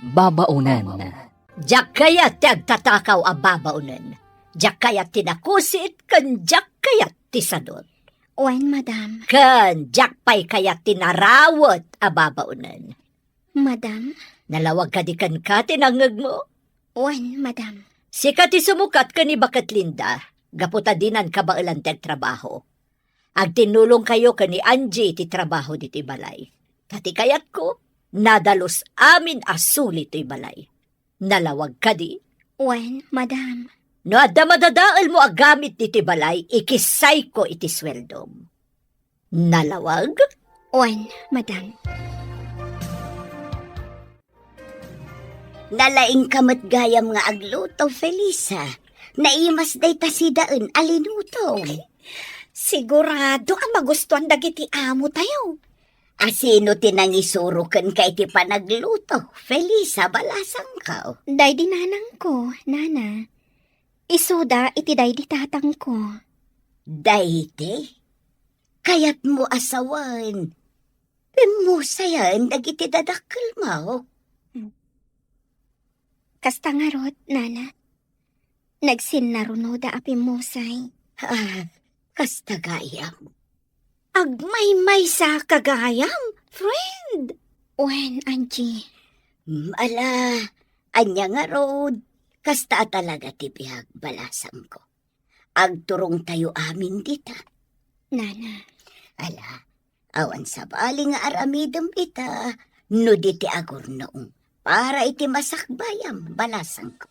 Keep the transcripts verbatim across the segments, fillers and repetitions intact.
Babaonen. Diak kayat ti agtatakaw a babaonen. Diak kayat ti nakusit, ken diak kayat ti sadut. Wen, madam. Ken diak pay kayat ti narawet a babaonen. Madam? Nalawag kadi kenka ti nangngegmo? Wen, madam. Sika ti sumukat ken ni Baket Linda, gapu ta dinan kabaelan ti agtrabaho. Agtinnulongkayo ken ni Angie ti trabaho ditoy balay. Ta ti kayatko, nadalus amin a suli toy balay. Nalawag kadi? Wen, madam. No adda madadaelmo a gamit ditoy balay, ikissayko iti sueldom. Nalawag? Wen, madam. Nalaingka met gayam nga agluto, Felisa. Naimas dayta sidaen a linutom. Sigurado a magustuan dagiti amo tayo. A sino ti nangisuro kenka iti panagluto, Felisa, balasangko? Daydi nanangko, nana. Isuda iti daydi tatangko. Daydi? Kayatmo a sawen, pimmusayen dagiti dadakkelmo? Kasta ngarud, nana. Nagsinnarunoda a pimmusay. Ah, kasta gayam. Agmaymaysa ka gayam, friend. Wen, Angie. Mm, ala, ania ngarud, kasta a talaga ti biag, balasangko. Agturongtayo amin dita. Nana. Ala, awan sabali nga aramidem ita, no di ti agurnong para iti masakbayam, balasangko.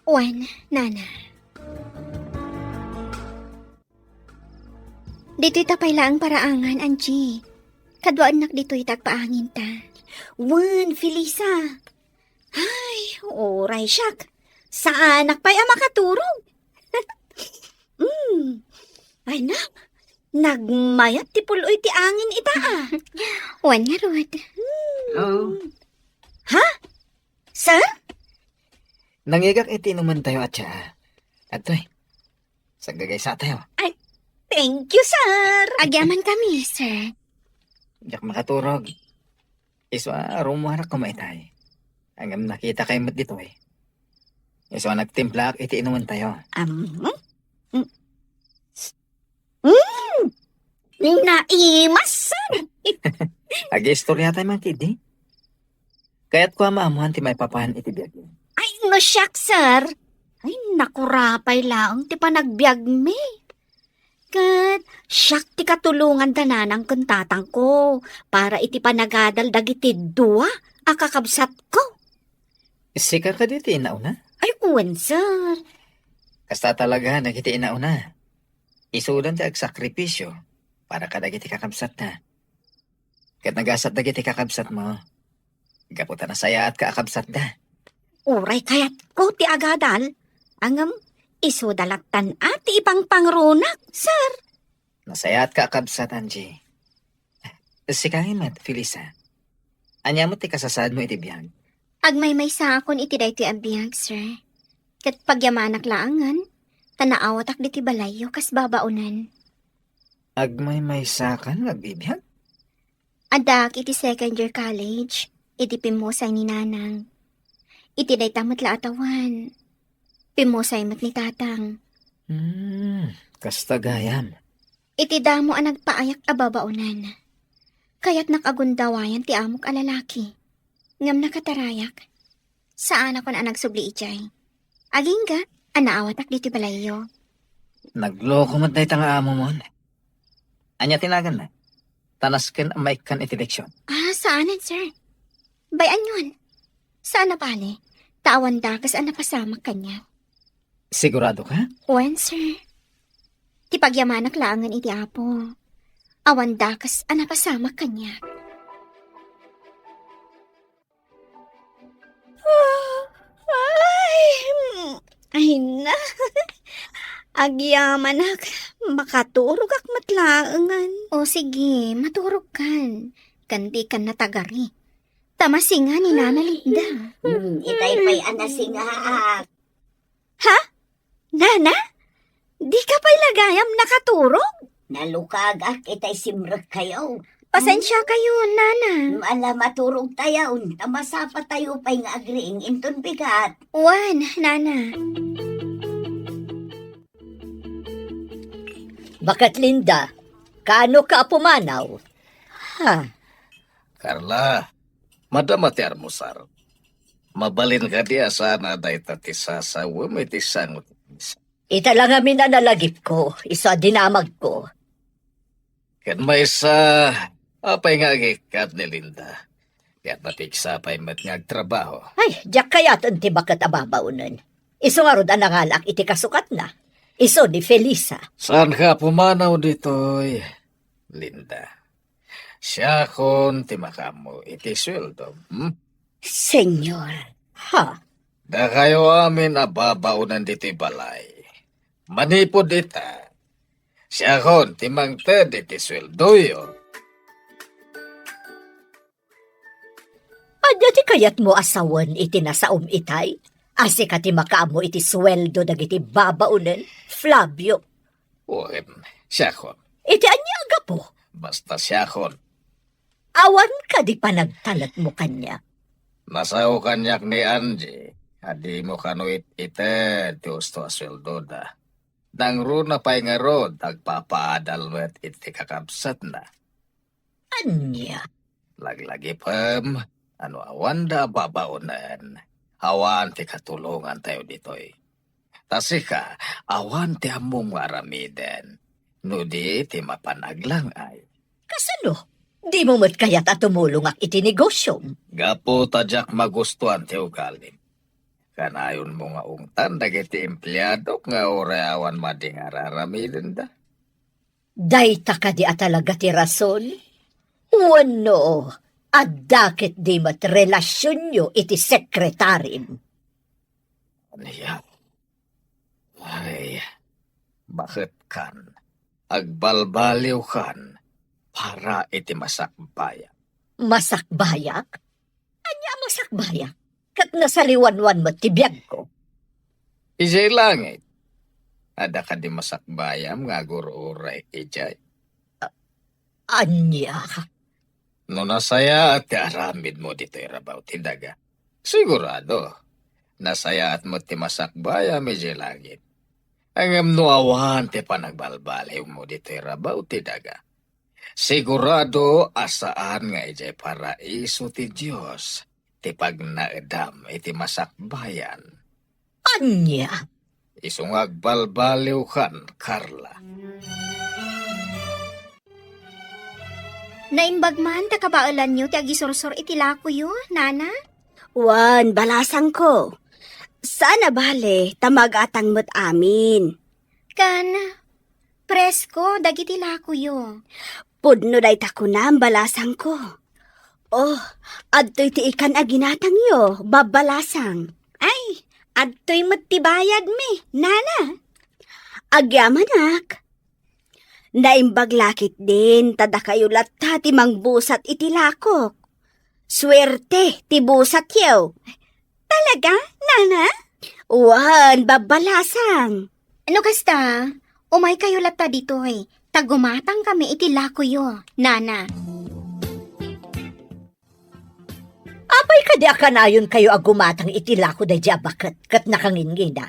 Wen, nana. Ditoy ta pay laeng paraangan, Angie. Kaduaennak ditoy ta agpaanginta. Wen, Felisa. Ay, uray siak. Saanak pay a makaturog. Mm. Ay, nak. Nagmayat ti pul-oy ti angin ita, ah. Wen ngarud. Hmm. Oh. Ha? Sir? Nangigak iti inumantayo a tsaa. Adtoy. Saggagaysatayo. Ay, thank you, sir. Agyaman kami, sir. Diak makaturog. Isu a rumuarak koma itay. Ngem nakitakay met ditoy. Isu a nagtimplaak iti inumantayo. Am, mm, mm. Mm. Naimas, sir. Agiistoriatay man ti idi. Kayatko a maammoan ti maipapan iti biagyo. Ay, no siak, sir. Ay, nakurapay laeng ti panagbiagmi. Ket siak ti katulongan da nanang ken tatangko para iti panagadal dagiti dua a kakabsatko. Sika kadi ti inauna? Ay, wen, sir. Kasta talaga dagiti inauna. Isudan ti agsakripisio para kadagiti kakabsatda. Ket nagasat dagiti kakabsatmo. Gapu ta nasayaatka a kabsatda. Uray kayatko ti agadal, ngem isuda lattan a ti ipangpangrunak, sir. Nasayaatka a kabsat, Angie. Sika met, Felisa. Ania met ti kasasaadmo iti biag? Agmaymaysaakon iti daytoy a biag, sir. Ket pagyamanak laengen, ta naawatak ditoy balayyo kas babaonen. Agmaymaysakan nga agbibiag? Addaak iti second year college, iti pimmusay ni Nanang. Iti dayta met la a tawen, pimmusay met ni Tatang. Hmm, kasta gayam. Iti damo a nagpaayak a babaonen, kayatnak a gundawayan ti amok a lalaki. Ngem nakatarayak. Saanakon a nagsubli idiay. Agingga a naawatak ditoy balayyo. Nagloko met dayta nga amomon. Ania ti naganna? Ta nasken a maikkan iti leksion. Ah, saanen, sir. Bay-anyon. Saan a bale, ta awan dakes a napasamak kaniak. Sigurado ka? Wen, sir. Ti pagyamanak laengen iti Apo. Awan dakes a napasamak kaniak. Ah, ay, mm, ay na. Agyamanak, makaturogak met laengen. O sige, maturogkan. Ken dikan natagari. Ta masinga ni Nana Linda. Hmm, itay pay a nasingaak. Ha? Nana? Dika pay la gayam nakaturog? Nalukagak itay simrekkayo. Pasensya kayo, Nana. Ala, maturog tayo, ta masapa tayo pay nga agriing inton bigat. Wen, Nana. Baket Linda, kaano ka a pumanaw? Ha? Carla, madama ti armusar. Mabalin kadi a saan a dayta ti sasawem iti sango ti misa? Ita la ngamin a nalagipko, isu a dinamagko. Ket maysa, apay nga agikkat ni Linda? Ket napigsa pay met nga agtrabaho. Ay, diak kayaten ti baket a babaonen. Isu ngarud a nangalaak iti kasukatna. Isu ni Felisa. Saanka a pumanaw ditoy, Linda? Siakon ti makaammo iti sueldo, hmm? Senyor. Ha? Dakayo amin a babaonen ditoy balay. Manipud ita, siakon ti mangted iti sueldoyo. Ania ti kayatmo a sawen iti nasaom itay? A sika ti makaammo iti sueldo dagiti babaonen, Flavio? Wen, siakon. Iti ania a gapu? Basta siakon. Awan kadi panagtalekmo kaniak? Nasao kaniak ni Angie a dimo kano it-ited ti usto a sueldoda. Nangruna pay ngarud, agpapaadal met iti kakabsatna. Ania? Laglagipem a no awanda a babaonen, awan ti katulongantayo ditoy. Ta sika, awan ti ammom nga aramiden, no di ti mapan aglang-ay. Kasano? Dimo met kayat a tumulongak iti negosiom? Gapu ta diak magustuan ti ugalim. Kanayonmo nga ungtan dagiti empleadok nga uray awan madi nga ar-aramidenda. Dayta kadi a talaga ti rason? Wenno, adda ketdi met relasionyo iti sekretarim? Ania? Ay, baketkan, agbalbaliwkan para iti masakbayak. Masakbayak? Ania a masakbayak? Ket nasaliwanwan met ti biagko. Idiay langit, adda kadi masakbayam nga agur-uray idiay? A-, ania? No nasayaat ti aramidmo ditoy rabaw ti daga, sigurado, nasayaat met ti masakbayam idiay langit. Ngem no awan ti panagbalbaliwmo ditoy rabaw ti daga, sigurado a saan nga idiay paraiso ti Dios ti pagnaedam iti masakbayan. Ania? Isu nga agbalbaliwkan, Carla. Naimbag man ta kabaelanyo ti agisursor iti lakoyo, Nana? Wen, balasangko. Saan a bale, ta magatang met amin. Kan, presko dagiti lakoyo. Pudno dayta kunam, balasangko. Oh, adtoy ti ikan a ginatangyo, babbalasang. Ay, adtoy met ti bayadmi, Nana. Agyamanak. Naimbag la ketdin ta dakayo latta ti mangbusat iti lakok. Suerte ti busatyo. Talaga, Nana? Wen, babbalasang. No kasta, umaykayo latta ditoy, ta gumatangkami iti lakoyo, Nana. Apay kadi a kanayonkayo a gumatang iti lako daydi a baket ket nakangingina?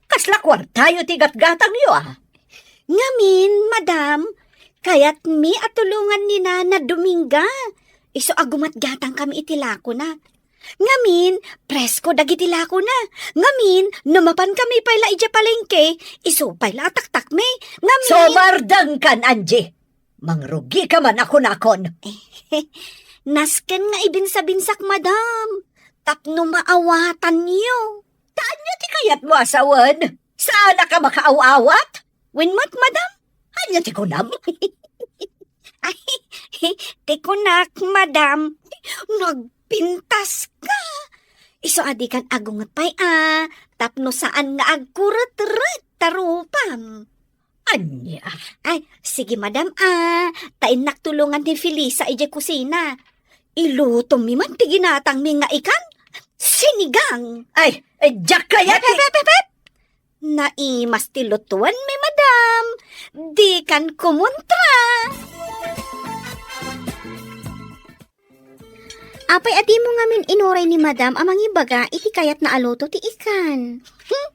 Kasla kuartayo ti gatgatangyo, a? Ngamin, madam, kayatmi a tulongan ni Nana Dominga. Isu a gumatgatangkami iti lakona. Ngamin, presko dagiti lakona. Ngamin, no mapankami pay la idiay palengke, isu pay la a taktakmi. Ngamin— Sumardengkan, Angie! Mangrugika man a kunakon. Nasken nga ibinsabinsak, madam, tapno maawatanyo. Ta ania ti kayatmo a sawen? Saanak a makaaw-awat? Wen met, madam. Ania ti kunam? Ay, ti kunak, madam, nagpintaska. Isu a dikan agunget pay a, tapno saan nga agkuretret ta rupam. Ania? Ay, sige, madam, a. Ta innak tulongan ni Felisa idiay kusina. Ilutomi man ti ginatangmi nga ikan. Sinigang. Ay, eh, diak kayat— Pep, pep, pep, pep! Naimas ti lutuanmi, madam. Dikan kumontra. Apay a dimo ngamin inuray ni Madam a mangibaga iti kayatna a luto ti ikan? Hmm?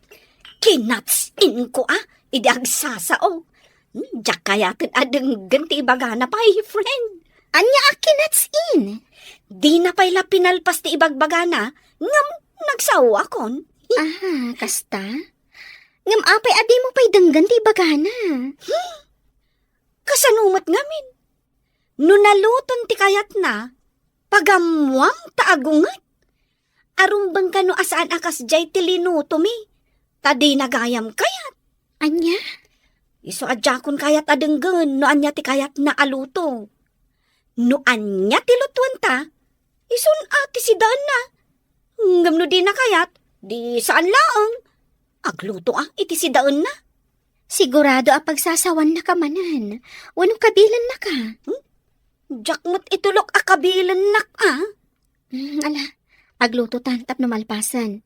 Kinatsin ko a, idi agsasao. Hmm, diak kayaten a denggen ti ibagana pay, friend. Ania a kinatsin? Dina pay la pinalpas ti ibagbagana, ngem nagsaoakon. Aha, kasta? Ngem apay a dimo pay denggen ti ibagana? Hmm? Kasano met ngamin? No naluton ti kayatna, pagammuam ta agunget. Arumbeng kano a saan a kasdiay ti linutomi, ta dina gayam kayat. Ania? Isu a diakon kayat a denggen no ania ti kayatna a luto. No ania ti lutuenta, isun a ti sidaenna. Ngem no dina kayat, di saan laeng. Agluto a iti sidaenna. Sigurado a pagsasawannaka manen, wenno kabilennaka? Hmm? Diak met itulok a kabilennak a. Hmm, ala, agluto ta tapno malpasen.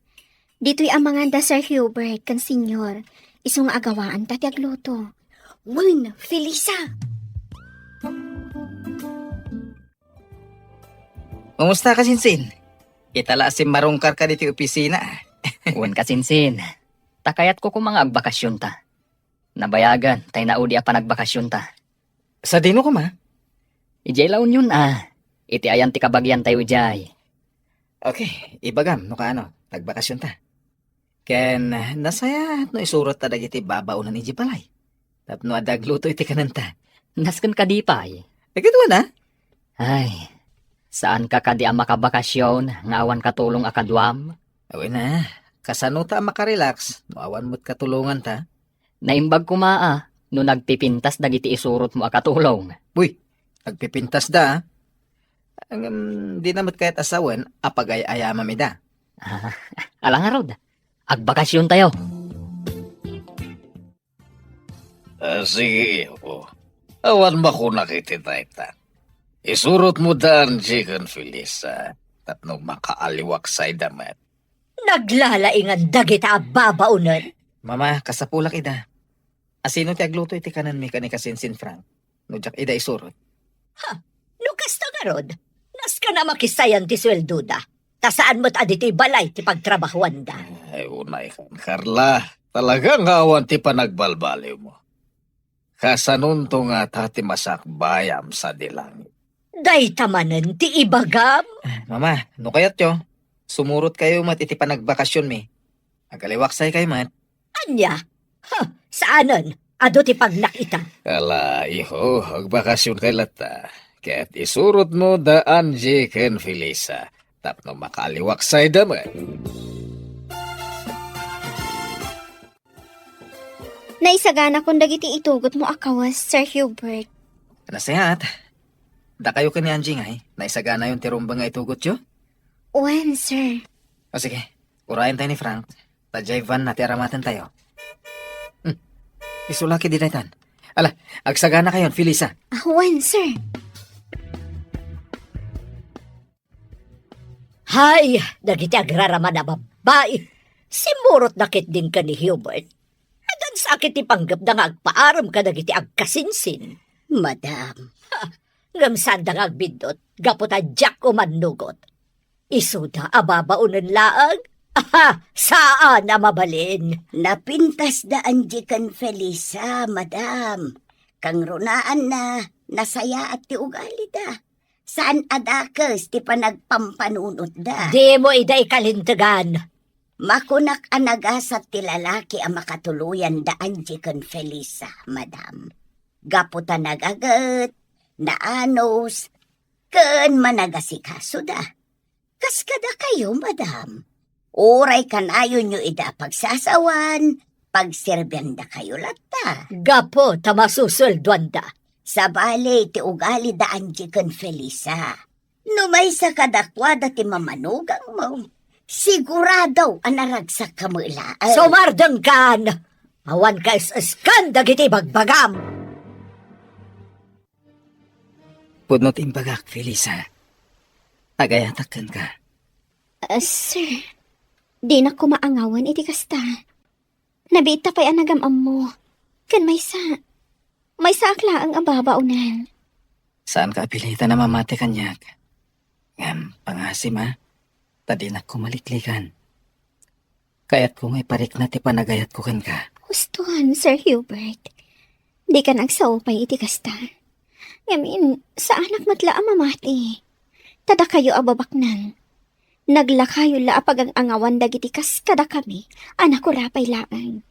Ditoy a manganda Sir Hubert ken Senyor, isu nga agawaanta ti agluto. Wen, Felisa! Kumusta ka, Sinsin? Ita la a simmarungkarka ditoy opisina. Wen, Kasinsin. Ta kayatko koma nga agbakasionta. Nabayagen tay naudi a panagbakasionta. Sadino koma? Idiay La Union a. Iti ayan ti kabagiantayo idiay. Okay, ibagam no kaano, tagbakasionta. Ken nasayaat no isurotta dagiti babaonen idiay balay. Tapno adda agluto iti kanenta. Nasken kadi pay. Agidwan a? Ay, saanka kadi a makabakasion nga awan katulong a kaduam? Wen a, kasano ta a makarelax no awan met katulonganta? Naimbag koma a no nagpipintas dagiti isurotmo a katulong. Uy, nagpipintasda a. Ngem, dina met kayat a sawen a pagay-ayamam ida. Ah, ala ngarud, agbakasiontayo. Ah, sige, ipo. Awan makunak iti dayta. Isurotmo da Angie ken Felisa tapno makaaliwaksayda met. Naglalaingan dagita a babaonen. Mama, kasapulak ida. Asino ti agluto iti kanenmi ken ni Kasinsin Frank no diak ida isurot? Ha, no kasta ngarud, nasken a makisayan ti sueldoda, ta saan met a ditoy balay ti pagtrabahuanda. Ay, unay kan, Carla. Talaga nga awan ti panagbalbaliwmo. Kasanonto ngata ti masakbayam sadi langit? Dayta manen ti ibagam? Ah, Mama, no kayatyo, sumurotkayo met iti panagbakasionmi. Agaliwaksaykayo met. Ania? Ha, saanen. Adu ti pagnak ita. Ala, iho, agbakasionkay latta. Ket isurotmo da Angie ken Felisa tapno makaaliwaksayda met. Naisaganakon dagiti itugotmo a kawes, Sir Hubert. Nasayaat. Dakayo ken ni Angie ngay, naisaganayon ti rumbeng nga itugotyo? Wen, sir. O sige, urayen tayo ni Frank. Ta diay van na ti aramatentayo. Hmm. Isulaki di daytan. Ala, agsaganakayon, Felisa. Ah, wen, sir. Hay, dagiti agraraman a babbai. Simmurotda ketdin ken ni Hubert. Adansa ket ti panggepda nga agpaarem kadagiti agkasinsin. Madam. Ha, ngem saanda nga agbiddut, gapu ta diak umannugot. Isuda a babaonen laeng? Aha, saan a mabalin. Napintasda Angie ken Felisa, madam. Kangrunaanna, nasayaat ti ugalida. Saan a dakes ti panagpampanunotda. Dimo ida ikalintegan. Makunak a nagasat ti lalaki a makatuloyan da Angie ken Felisa, madam. Gapu ta nagaget, naanus, ken managasikasoda. Kas kadakayo, madam. Uray kanayonyo ida pagsasawan, pagserbiandakayo latta. Gapu ta masusueldoanda. Sabali ti ugali da Angie ken Felisa. No maysa kadakuada ti mamanugangmo, sigurado a naragsak ka met laeng. Sumardengkan! Awan ka es-eskan dagiti bagbagam! Pudno ti imbagak, Felisa. Agayatak kenka. Ah, sir, dinak koma angawen iti kasta. Nabiit ta pay a nagam-ammo. Ken maysa, maysaak laeng a babaonen. Saanka a pilitan a mamati kaniak. Ngem pangasim, a, ta dinak ko maliklikan. Kayatko nga iparikna ti panagayatko kenka. Huston, Sir Hubert. Dika agsao pay iti kasta. Ngamin, saanak met la a mamati. Ta dakayo a babaknang, naglakayo la a pagang-angawan dagiti kas kadakami a nakurapay laeng.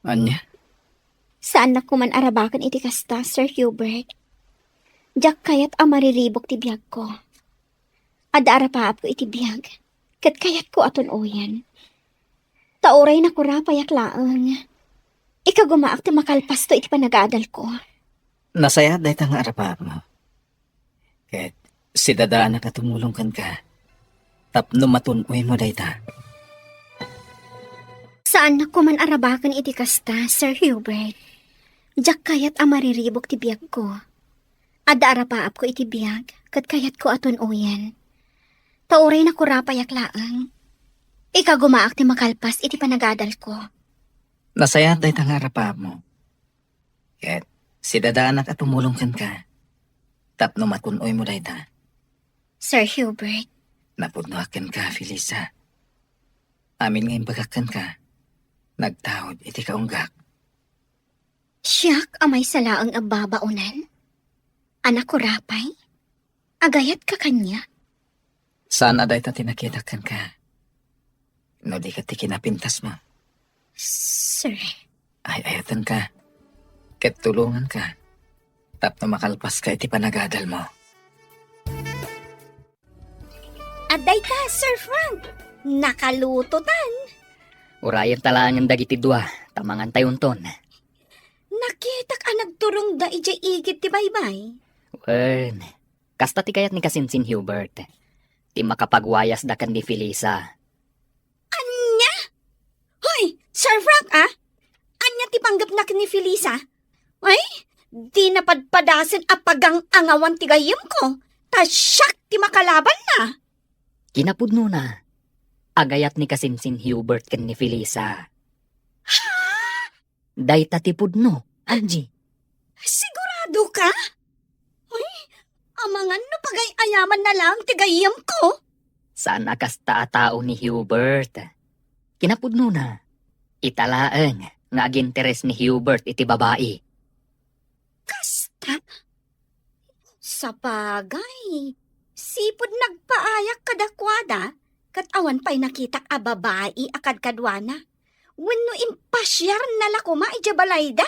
Ania? Saannak koman a rabaken iti kasta, Sir Hubert. Diak kayat a mariribuk ti biagko. Adda arapaapko iti biag, ket kayatko a tun-oyen. Ta uray nakurapayak laeng, ikagumaak ti makalpasto iti panagadalko. Nasayaat dayta nga arapaapmo. Ket sidadaanak a tumulong kenka tapno matun-oymo dayta. Saannak koman a rabaken iti kasta, Sir Hubert. Diak kayat a mariribuk ti biagko. Adda arapaapko iti biag, ket kayatko a tun-oyen. Ta uray nakurapayak laeng, ikagumaak ti makalpas iti panagadalko. Nasayaat dayta nga arapaapmo. Ket sidadaanak a tumulong kenka tapno matun-oymo dayta. Sir Hubert. Napudnoak kenka, Felisa. Amin nga imbagak kenka, nagtaud iti kaunggak. Siak a maysa laeng a babaonan? A nakurapay? Agayatka kaniak? Saan a dayta ti nakitak kenka no di ket ti kinapintasmo. Sir. Ay-ayatenka ket tulonganka tapno makalpaska iti panagadalmo. Adda ita, Sir Frank. Nakalutotan. Urayenta laengen dagiti dua, ta mangantayonton. Nakitak a nagturongda idiay igid ti baybay. Wen, kasta ti kayat ni kasinsin Hubert. Ti makapagwayasda ken ni Felisa. Ania? Hoy, Sir Frank, a? Ania ti panggepna ken ni Felisa? Ay, di napadpadasen a pagang-angawan ti gayyemko, ta siak ti makalabanna. Kinapudnona, agayat ni kasinsin Hubert ken ni Felisa. Ha? Dayta ti pudno, Angie. Sigurado ka? Uy, amangan no pagay-ayamanna laeng ti gayyemko. Saan a kasta a tao ni Hubert. Kinapudnona, ita laeng nga aginteres ni Hubert iti babai. Kasta? Sapagay, sipud nagpaayak kadakuada, ket awan pay nakitak a babai a kadkaduana. Wenno impasiarna la koma idiay balayda.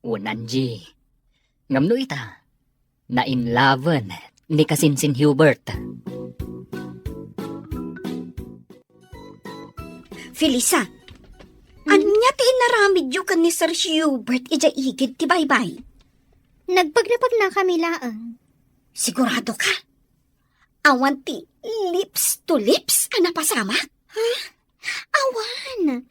Wen, Angie. Ngem no ita, nainlaven ni kasinsin Hubert. Felisa, ania ti inaramidyo ken ni Sir Hubert idiay igid ti baybay? Nagpagnapagnakami laeng. Sigurado ka? Awan ti lips to lips a napasamak? Ha? Awan.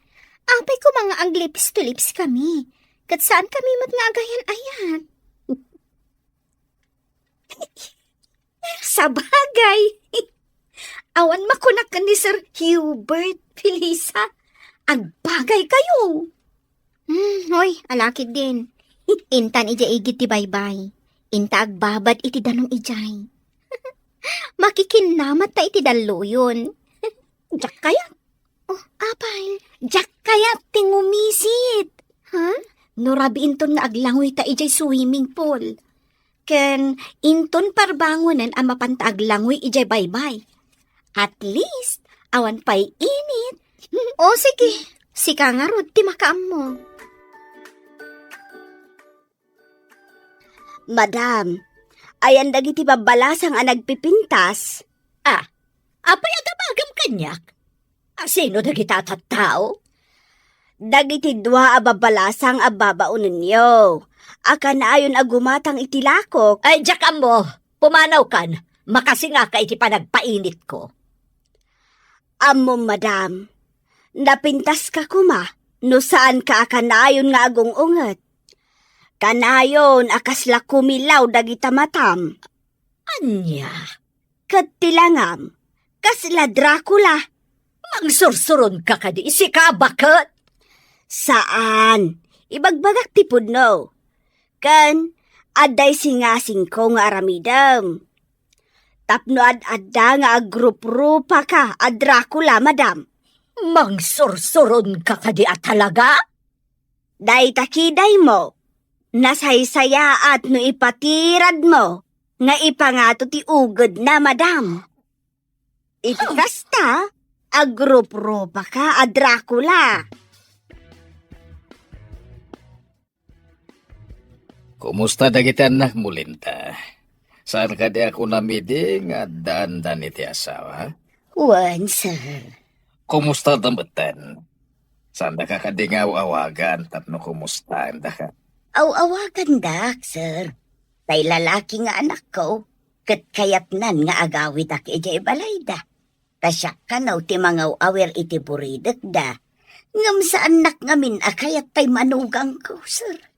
Apay koma nga ag-lips to lips kami. Ket saan kami met nga agayan-ayat. Sabagay. Awan makunak ken ni Sir Hubert, Felisa. Agbagay kayo. Hmm, hoy, alakid din. Intan idiay igid ti baybay. Inta agbabad iti danum idiay. Makikinnamat ta iti dalluyon. Diak kayat. Oh, apay? Diak kayat ti ngumisit. Ha? No rabiinton nga aglangoy ta idiay swimming pool. Ken inton parbangonen a mapanta aglangoy idiay baybay. At least, awan pay init. O, sige. Sika ngarud ti makaammo. Madam, ayan dagiti babbalasang a nagpipintas? Ah, apay agabagam kaniak? A, sino dagita a tattao? Dagiti dua a babbalasang a babaonenyo, a kanayon a gumatang iti lakok. Ay, diak ammo. Pumanawkan. Makasingaka iti panagpainitko. Ammom, madam, napintaska koma no saanka a kanayon nga agung-unget. Kanayon a kasla kumilaw dagita matam. Ania? Ket ti langam, kasla Dracula. Mangsursuronka kadi, sika a baket? Saan. Ibagbagak ti pudno. Ken, adda isingasingko nga aramidem. tapno ad-adda nga agruprupaka a Dracula, madam. Mangsursuronka kadi a talaga? Dayta kidaymo, nasaysayaat no ipatiradmo nga ipangato ti ugedna, madam. Iti kasta, agruprupaka a Dracula. Kumusta dagiti annakmo, Linda? Saan kadi a kunam idi nga addaandan iti asawa? Wen, sir. Kumusta da metten? Saandaka kadi nga aw-awagan tapno kumustaendaka? Aw-awagandak, sir. Tay lalaki nga anakko, ket kayatnan nga agawidak idiay balayda. Ta siak kano ti mangaw-awir iti buridekda. Ngem saannak ngamin a kayat tay manugangko, sir.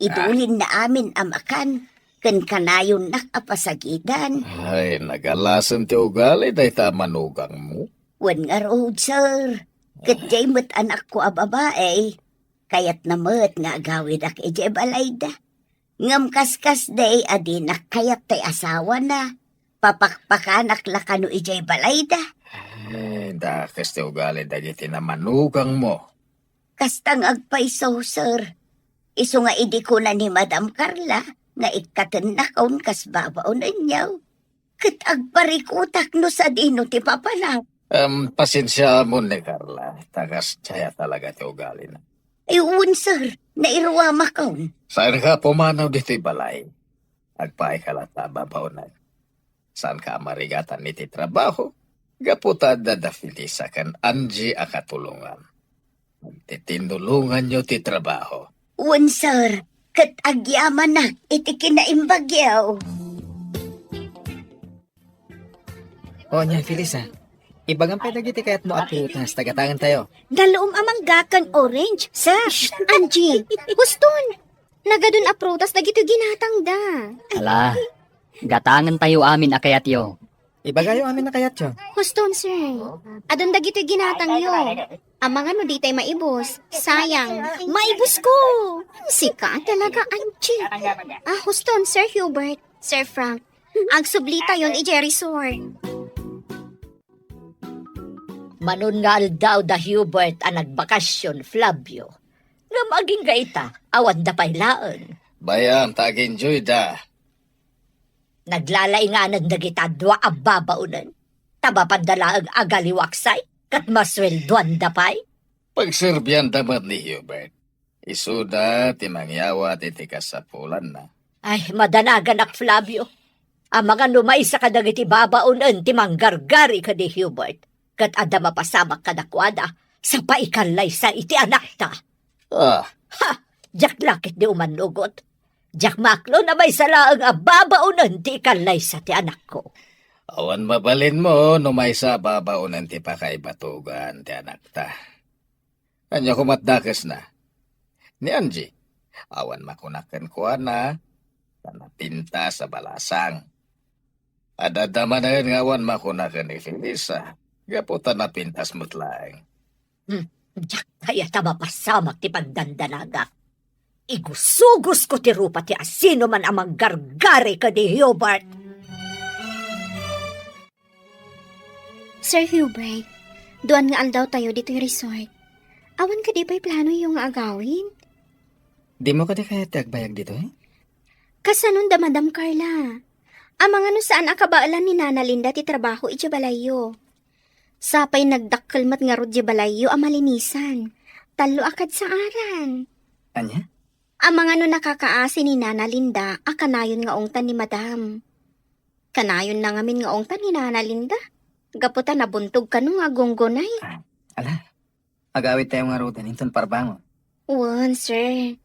Idulinna amin a makan, ken kanayonnak a pasagidan. Ay, nagalasen ti ugali dayta a manugangmo. Wen ngarud, sir. Ket diay met anakko a babae, kayatna met nga agawidak idiay balayda. Ngem kaskasdi a dinak kayat tay asawana, papakpakanak la kano idiay balayda. Ay, dakes ti ugali dagiti namanugangmo. Kasta nga agpayso, sir. Isu nga idi kuna ni Madam Carla nga ikkatennakon kas babaonenyo, ket agparikutak no sadino ti papana. Em, pasensiaamon ni Carla, ta kasdiay a talaga ti ugalina. Ay, wen, sir, nairuamakon. Saanka a pumanaw ditoy balay. Agpaayka latta a babaonen. Saanka a marigatan iti trabaho, gapu ta adda da Felisa ken Angie a katulongan. Agtitinnulonganyo ti trabaho. Wen, sir, ket agyamanak iti kinaimbagyo. O, ania, Felisa, ibagam pay dagiti kayatmo a prutas ta gatangentayo. Dalom a mangga ken orange, sir. Angie, huston! Nagadun a prutas dagitoy ginatangda. Ala, gatangentayo amin a kayatyo. Ibagayo amin a kayatyo. Huston, sir. Adun dagitoy ginatangyo. Amangan no ditay maibus. Sayang. Maibusko! Sika talaga, Angie. Ah, huston, Sir Hubert, Sir Frank. Agsublitayon idiay resort. Manon nga aldaw da Hubert a nagbakasyon, Flavio. Ngem agingga ita, awanda pay laeng. Bay-am ta ag-enjoyda. Naglalainganan dagita dua a babaonen. Ta mapanda laeng agaliwaksay, ket masueldoanda pay. Pagserbianda met ni Hubert. Isuda ti mangyawat iti kasapulanna. Ay, madanaganak, Flavio. Amangan no maysa kadagiti babaonen ti manggargari ken ni Hubert, ket adda mapasamak kadakuada, sa paikallaysa iti anakta. Ah. Ha! Diak la ketdi umannugot. Diak maaklon a maysa laeng a babaonen ti ikallaysa ti anakko. Awan mabalinmo no maysa a babaonen ti pakaibatogan ti anakta. Ania komat dakesna? Ni Angie, awan makunak kenkuana, ta napintas a balasang. Adda manen nga awan makunak ken ni Felisa, gapu ta napintas met laeng. Hmm, diak kayat a mapasamak ti pagdandanagak. Igusugosko ti rupa ti asinoman a manggargari ken ni Hubert. Sir Hubert, duan nga aldawtayo ditoy resort. Awan kadi pay planoyo nga agawid? Dimo kadi kayat ti agbayag ditoy? Kasanon da Madam Carla? Amangan no saan a kabaelan ni Nana Linda ti trabaho idiay balayyo. Sapay nagdakkel met ngarud diay balayyo a malinisan. Tallo a kadsaaran. Ania? Amangan no nakakaasi ni Nana Linda a kanayon nga ungtan ni Madam. Kanayonna ngamin nga ungtan ni Nana Linda. Gapu ta nabuntog kano nga agunggunay. Ah, ala, agawidtayo ngaruden inton parbangon. Wen, sir.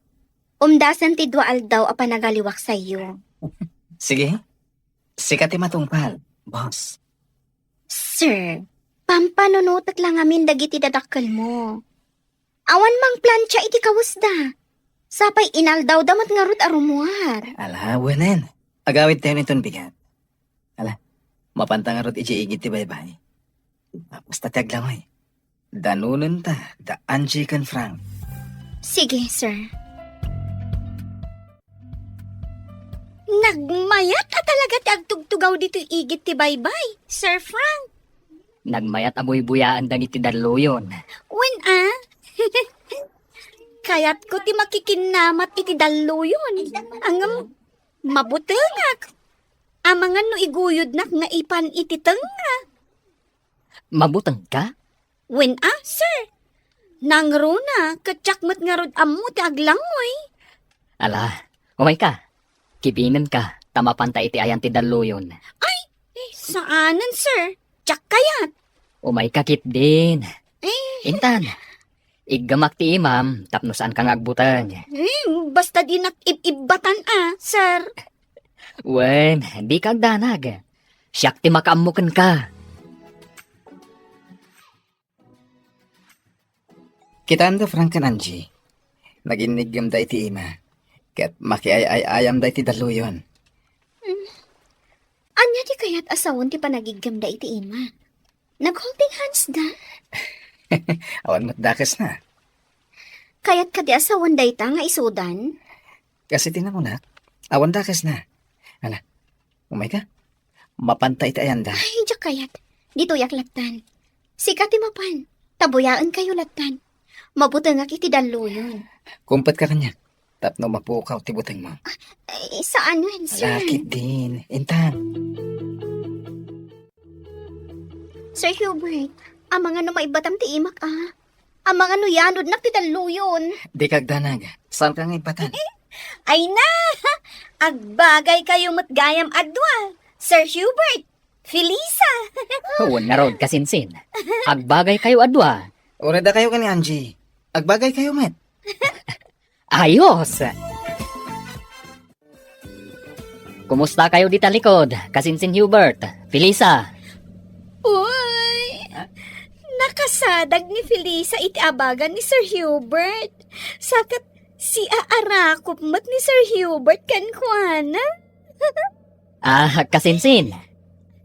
Umdasen ti dua aldaw a panagaliwaksayyo. Sige. Sika ti matungpal, boss. Sir, pampanunotek la ngamin dagiti dadakkelmo. Awan mangplancha iti kawesda. Sapay inaldawda met ngarud a rummuar. Ala, wenen. Agawidtayon inton bigat. Ala, mapanta ngarud idiay igid ti baybay. Tapos ta ti aglangoy. Danonenta da Angie ken Frank. Sige, sir. Nagmayat a talaga ti agtugtugaw ditoy igid ti baybay, Sir Frank. Nagmayat a buybuyaen dagiti dalluyon. Wen a? Kayatko ti makikinnamat iti dalluyon. Ngem, mabutengak. Amangan no iguyodnak nga ipan iti tengnga. Mabutengka? Wen a, sir. Nangruna, ket siak met ngarud ammo ti aglangoy. Ala, umayka. Kibinenka, ta mapanta iti ayan ti dalluyon. Ay, eh, saanen, sir. Siak kayat. Umayka ketdin. Eh. Intan, iggamak ti imam tapno saanka nga agbuteng. Eh, basta dinak ib-ibbatan a, sir. Wen, dika agdanag. Siak ti makaammo kenka. Kitaem da Frank ken Angie. Naginniggemda iti ima. Ket makiay-ay-ayamda iti dalluyon. Hmm. Ania ti kayat a sawen ti panagiggemda iti ima? Nag-holding hands da? Awan met dakesna. Kayat kadi a sawen dayta nga isudan? Kas iti nakunak, awan dakesna. Ala, umayka. Mapanta iti ayanda. Ay, diak kayat. Ditoyak lattan. Sika ti mapan. Ta buyaenkayo lattan. Mabutengak iti dalluyon. Kumpetka kaniak. Tapno mapukaw ti butengmo. Ay, saan wen, sir? Ala, ketdin. Intan. Sir Hubert, amangan no maibbatam ti imak a. Amangan no yanodnak ti dalluyon. Dika agdanag. Saanka nga ibbatan? Ay na! Agbagaykayo met gayam a dua, Sir Hubert, Felisa. Wen ngarud, kasinsin. Agbagaykayo a dua. Uray dakayo ken ni Angie. Agbagaykayo met. Ayos! Kumustakayo dita likod, kasinsin Hubert, Felisa? Uy! Ha? Nakasadag ni Felisa iti abagan ni Sir Hubert. Saket, siaarakop met ni Sir Hubert kenkuana. Ah, kasinsin.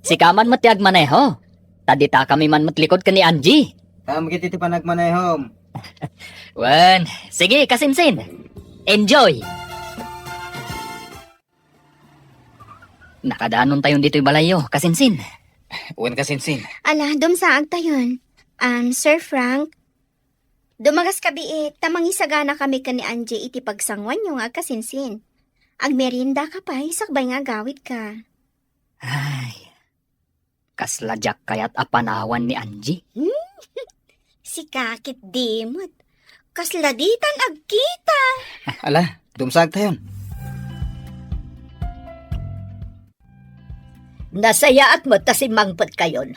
Sika man met ti agmaneho. Ta dita kami man met likod ken ni Angie. Ammok iti panagmanehom. Wen, sige, kasinsin. Enjoy! Nakadanontayon ditoy balayyo, kasinsin. Wen, kasinsin. Ala, dumsaagtayon. Um, Sir Frank, dumagas ka biit, ta mangisagana kami ken ni Angie iti pagsanguanyo nga agkasinsin. Agmerienda ka pay, sakbay nga agawid ka. Ay, kasla diak kayat a panawan ni Angie. Hmm? Sika ketdi met. Kasla ditan agkita. Ala, dumsaagtayon. Nasayaat met ta simmangpetkayon.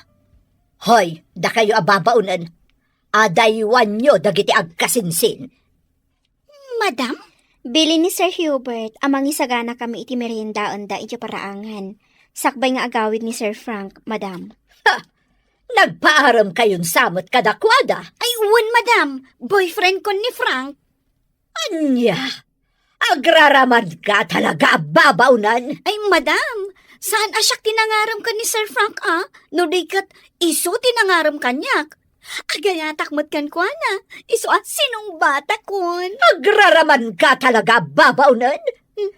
Hoy, dakayo a babaonen, adaywanyo dagiti agkasinsin. Madam? Bilin ni Sir Hubert a mangisagana kami iti meriendaenda iti paraangan, sakbay nga agawid ni Sir Frank, madam. Ha! Nagpaarem kayon sa met kadakuada? Ay, wen, madam. Boyfriend kon ni Frank. Ania? Agraramanka talaga a babaonen? Ay, madam, saan a siak ti nangarem ken ni Sir Frank a, no di ket isu ti nangarem kaniak. Agayatak met kenkuana, isu a sinungbatakon. Agraramanka talaga a babaonen?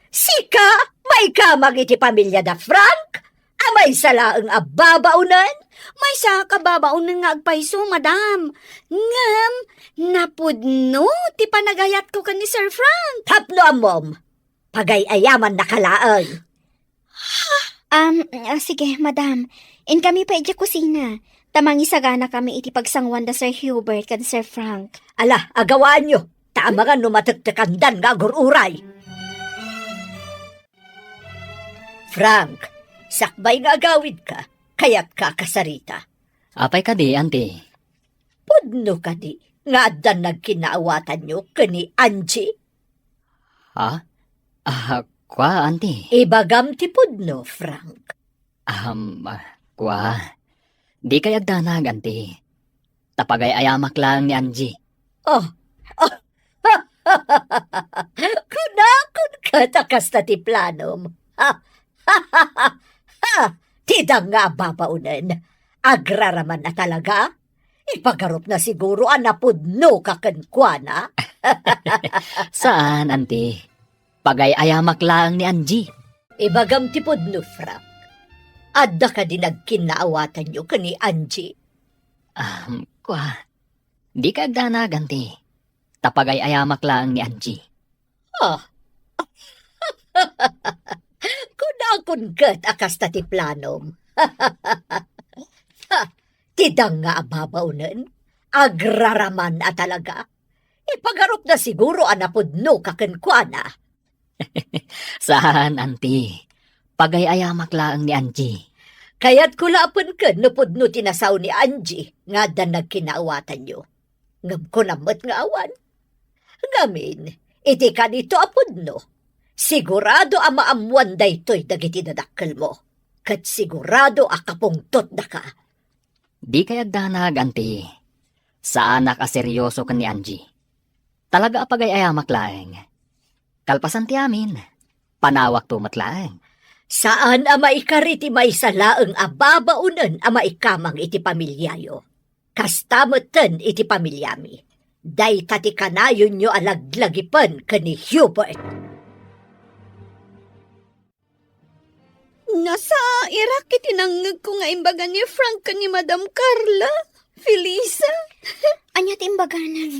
Sika, maikamang iti pamiliada Frank? A maysa laeng a babaonen? Maysa ka babaonen nga agpayso, madam. Ngem, napudno ti panagayatko ken ni Sir Frank. Tapno ammom, pagay-ayamannaka laeng. Um, ah, sige, madam. Inkami pay idiay kusina. Ta mangisagana kami iti pagsanguan da Sir Hubert ken Sir Frank. Ala, agawaanyo. Ta amangan no matektekandan nga agur-uray. Frank, sakbay nga agawidka, kayatka a kasarita. Apay kadi, Auntie? Pudno kadi nga addan nagkinaawatanyo ken ni Angie? Ha? Ah, kua, Auntie. Ibagam ti pudno, Frank. Um, ah, kua. Dikay agdanag, Auntie. Ta pagay-ayamak laeng ni Angie. Oh, oh. Kunakon ket a kasta ti planom. Ha, ha, ha, ha, ha. Ti danga a babaonen. Agraramanna talaga? Ipagarupna siguro a napudnoka kenkuana? Saan, Auntie. Pagay-ayamak laeng ni Angie. Ibagam ti pudno, Frank. Adda kadi nagkinnaawatanyo ken ni Angie? Ahem, kua, dikay agdanag, Auntie. Ta pagay-ayamak laeng ni Angie. Ah. Kunakon ket a kasta ti planom. Ha, ti danga a babaonen, agraraman a talaga. Ipagarupna siguro a napudnoka kenkuana. Saan, Auntie. Pagay-ayamak laeng ni Angie. Kayatko la a pengken no pudno ti nasao ni Angie nga adda nagkinnaawatanyo. Ngem kunam met nga awan. Ngamin, iti kanito a pudno, sigurado a maammoan daytoy dagiti dadakkelmo, ket sigurado a kapungtotdaka. Dikay agdanag, Auntie. Saanak a serioso ken ni Angie. Talaga a pagay-ayamak laeng. Kalpasan ti amin, panawakto met laeng. Saan a maikari ti maysa laeng a babaonen a maikamang iti pamiliayo. Kasta metten iti pamiliami. Dayta ti kanayonyo a laglagipen ken ni Hubert. Nasairak iti nangngegko nga imbaga ni Frank ken ni Madam Carla, Felisa. Ania ti imbagana?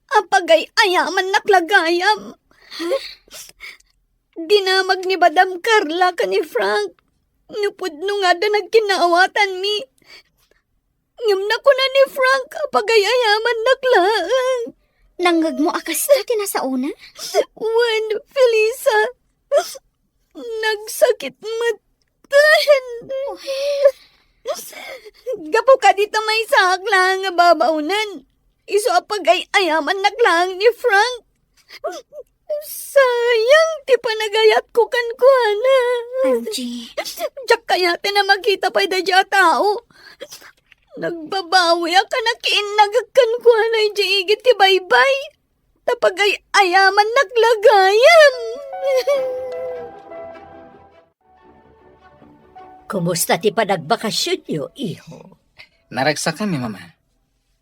Apagay-ayamannak la gayam. Ha? Dinamag ni Madam Carla ken ni Frank no pudno nga adda nagkinnaawatanmi. Ngem nakuna ni Frank a pagay-ayamannak laeng. Nangngegmo a kasta ti nasaona? Wen, Felisa. Nagsakit met. Gapu kadi ta maysaak laeng nga babaonen. Isu a pagay-ayamannak laeng ni Frank. Sayang ti panagayatko kenkuana. Angie. Diak kayaten a makita pay daydiay a tao. Nagbabawiak a nakiinnagek kenkuana idiay igid ti baybay. Ta pagay-ayamannak la gayam. Kumusta ti panagbakasionyo, iho? Naragsakami, Mama.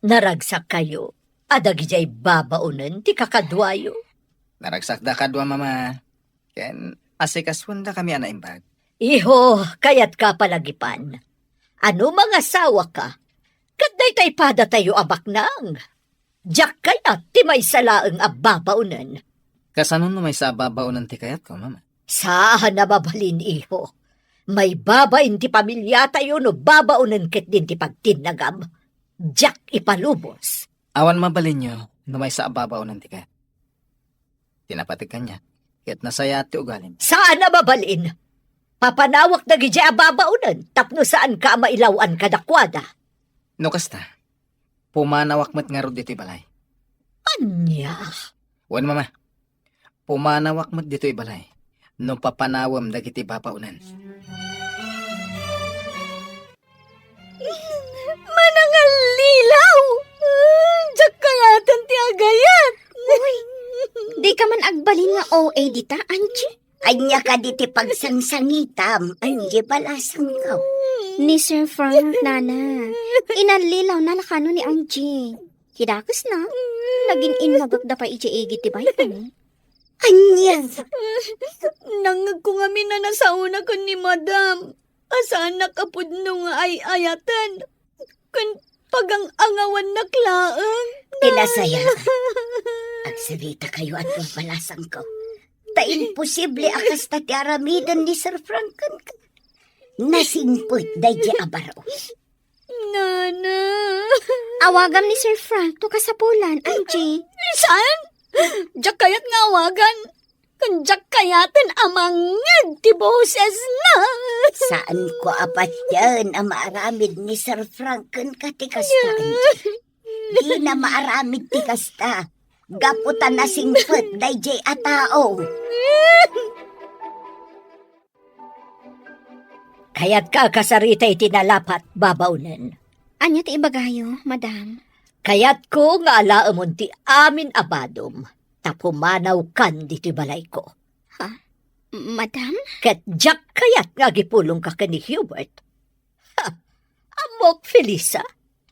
Naragsakkayo a dagidiay babaonen ti kakaduayo? Naragsakda kadua, Mama. Ken asikasuendakami a naimbag. Iho, kayatka a palagipan. A no mangasawaka, ket dayta padatayo a baknang. Diak kayat ti maysa laeng a babaonen. Kasano no maysa a babaonen ti kayatko, Mama? Saan a mabalin, iho. Maibabain ti pamiliatayo no babaonen ketdin ti pagtinnagam. Diak ipalubos. Awan mabalinyo no maysa a babaonen ti kayat. Ti napateg kaniak, ket nasayaat ti ugalim. Saan a mabalin. Papanawak dagidiay a babaonen tapno saanka a mailaw-an kadakuada. No kasta, pumanawak met ngarud ditoy balay. Ania? Wen, Mama. Pumanawak met ditoy balay no papanawem dagiti babaonen. Manangallilaw! Diak kayaten ti agayat! Uy, dika man agbalin nga O A dita, Angie. Ania kadi ti pagsangsangitam, Angie, balasangko? Ni Sir Frank, Nana. Inallilawna la kano ni Angie. Ti dakesna, nagin-innagekda pay idiay igid ti baybay. Ania? Nangngegko ngamin a nasaona ken ni Madam. A saanak a pudno nga ay-ayaten. Ken pagang-angawannak laeng. Ti nasayaat. Agsaritakayo a balasangko. Ta imposible a kasta ti aramiden ni Sir Frank kenka. Nasingpet daydiay a baro. Nana. Awagam ni Sir Frank no kasapulan, Angie. Saan? Diak kayat nga awagan. Ken diak kayaten a mangngeg ti bosesna. Saanko a patien a maaramid ni Sir Frank kenka ti kasta, Angie. Dina maaramid ti kasta. Gapu ta nasingpet daydiay a tao. Kayatka a kasarita iti nalapat, babaonen. Ania ti ibagayo, Madam? Kayatko nga alaemon ti amin a badom, ta pumanawkan ditoy balayko. Ha? Madam? Ket diak kayat nga agipulongka ken ni Hubert. Ha! Ammok, Felisa,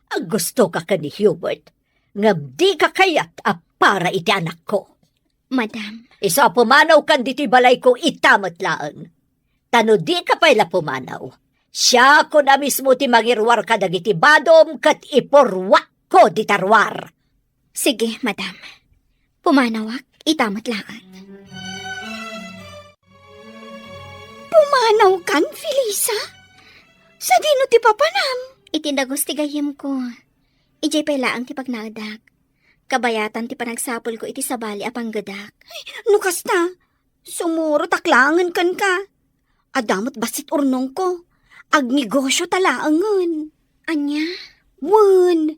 a gustoka ken ni Hubert, ngem dika kayat a para iti anakko. Madam. Isu a pumanawkan ditoy balayko ita met laeng. Ta no dika pay la pumanaw, siakon a mismo ti mangiruar kadagiti badom ket ipurruakko dita ruar. Sige, madam. Pumanawak, ita met laeng. Pumanawkan, Felisa? Sadino ti papanam? Iti dagus ti gayyemko. Idiay pay laeng ti pagnaedak. Kabayatan ti panagsapulko iti sabali a panggedak. Ay, no kasta, sumurotak laengen kenka. Adda met bassit urnongko. Agnegosio ta laengen. Ania? Wen,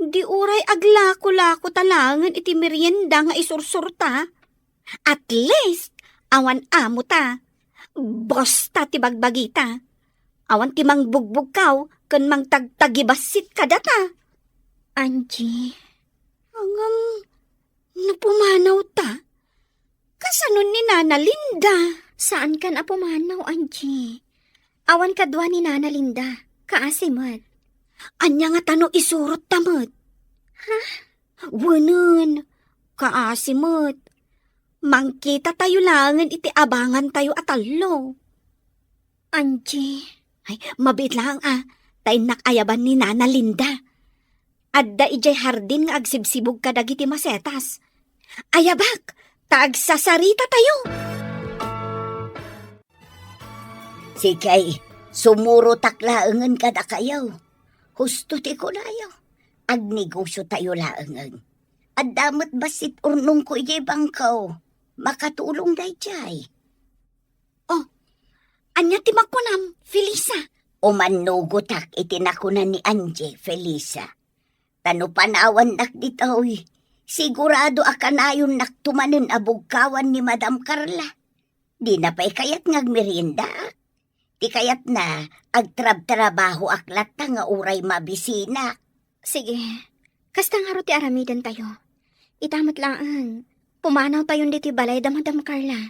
di uray aglako-lako ta laengen iti merienda nga isursurta. At least, awan amo ta. Bosta ti bagbagita. Awan ti mangbugbugkaw ken mangtagtagibassit kadata. Angie. Ngem, no pumanawta, kasano ni Nana Linda? Saankan a pumanaw, Angie. Awan kadua ni Nana Linda. Kaasi met. Ania ngata no isurotta met? Ha? Wenen, kaasi met. Mangkitatayo laengen iti abangantayo a tallo. Angie. Ay, mabiit laeng a, ta innak ayaban ni Nana Linda. Adda idiay hardin nga agsibsibug kadagiti masetas. Ayabak, ta agsasarita tayo. Sige, sumurotak laengen kadakayo. Husto ti kunayo. Agnegosio tayo laengen. Adda met bassit urnongko idiay bangko. Makatulong daydiay. Oh, ania ti makunam, Felisa? Umannugotak iti nakuna ni Angie, Felisa. Ta no panawannak ditoy, sigurado a kanayonnak tumanen a bugkawan ni Madam Carla. Dina pay kayat nga agmeriendaak. Ti kayatna, agtrabtrabahoak latta nga uray mabisinak. Sige, kasta ngarud ti aramidentayo. Ita met laeng, pumanawtayon ditoy balay da Madam Carla.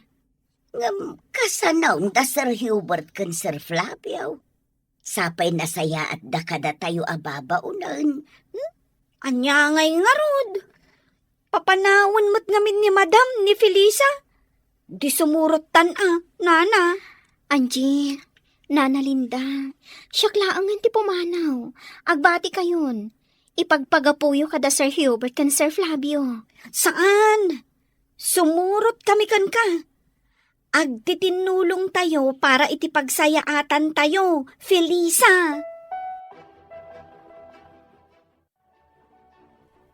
Ngem kasano da Sir Hubert ken Sir Flavio? Sapay nasayaatda kadatayo a babaonen. Hmm? Ania ngay ngarud? Papanawen met ngamin ni Madam ni Felisa? Di sumurottan a, Nana. Angie, Nana Linda, siak laengen ti pumanaw. Agbatikayon. Ipagpagapuyo kada Sir Hubert ken Sir Flavio. Saan? Sumurot kami kenka. Agtitinnulongtayo para iti pagsayaatantayo, Felisa.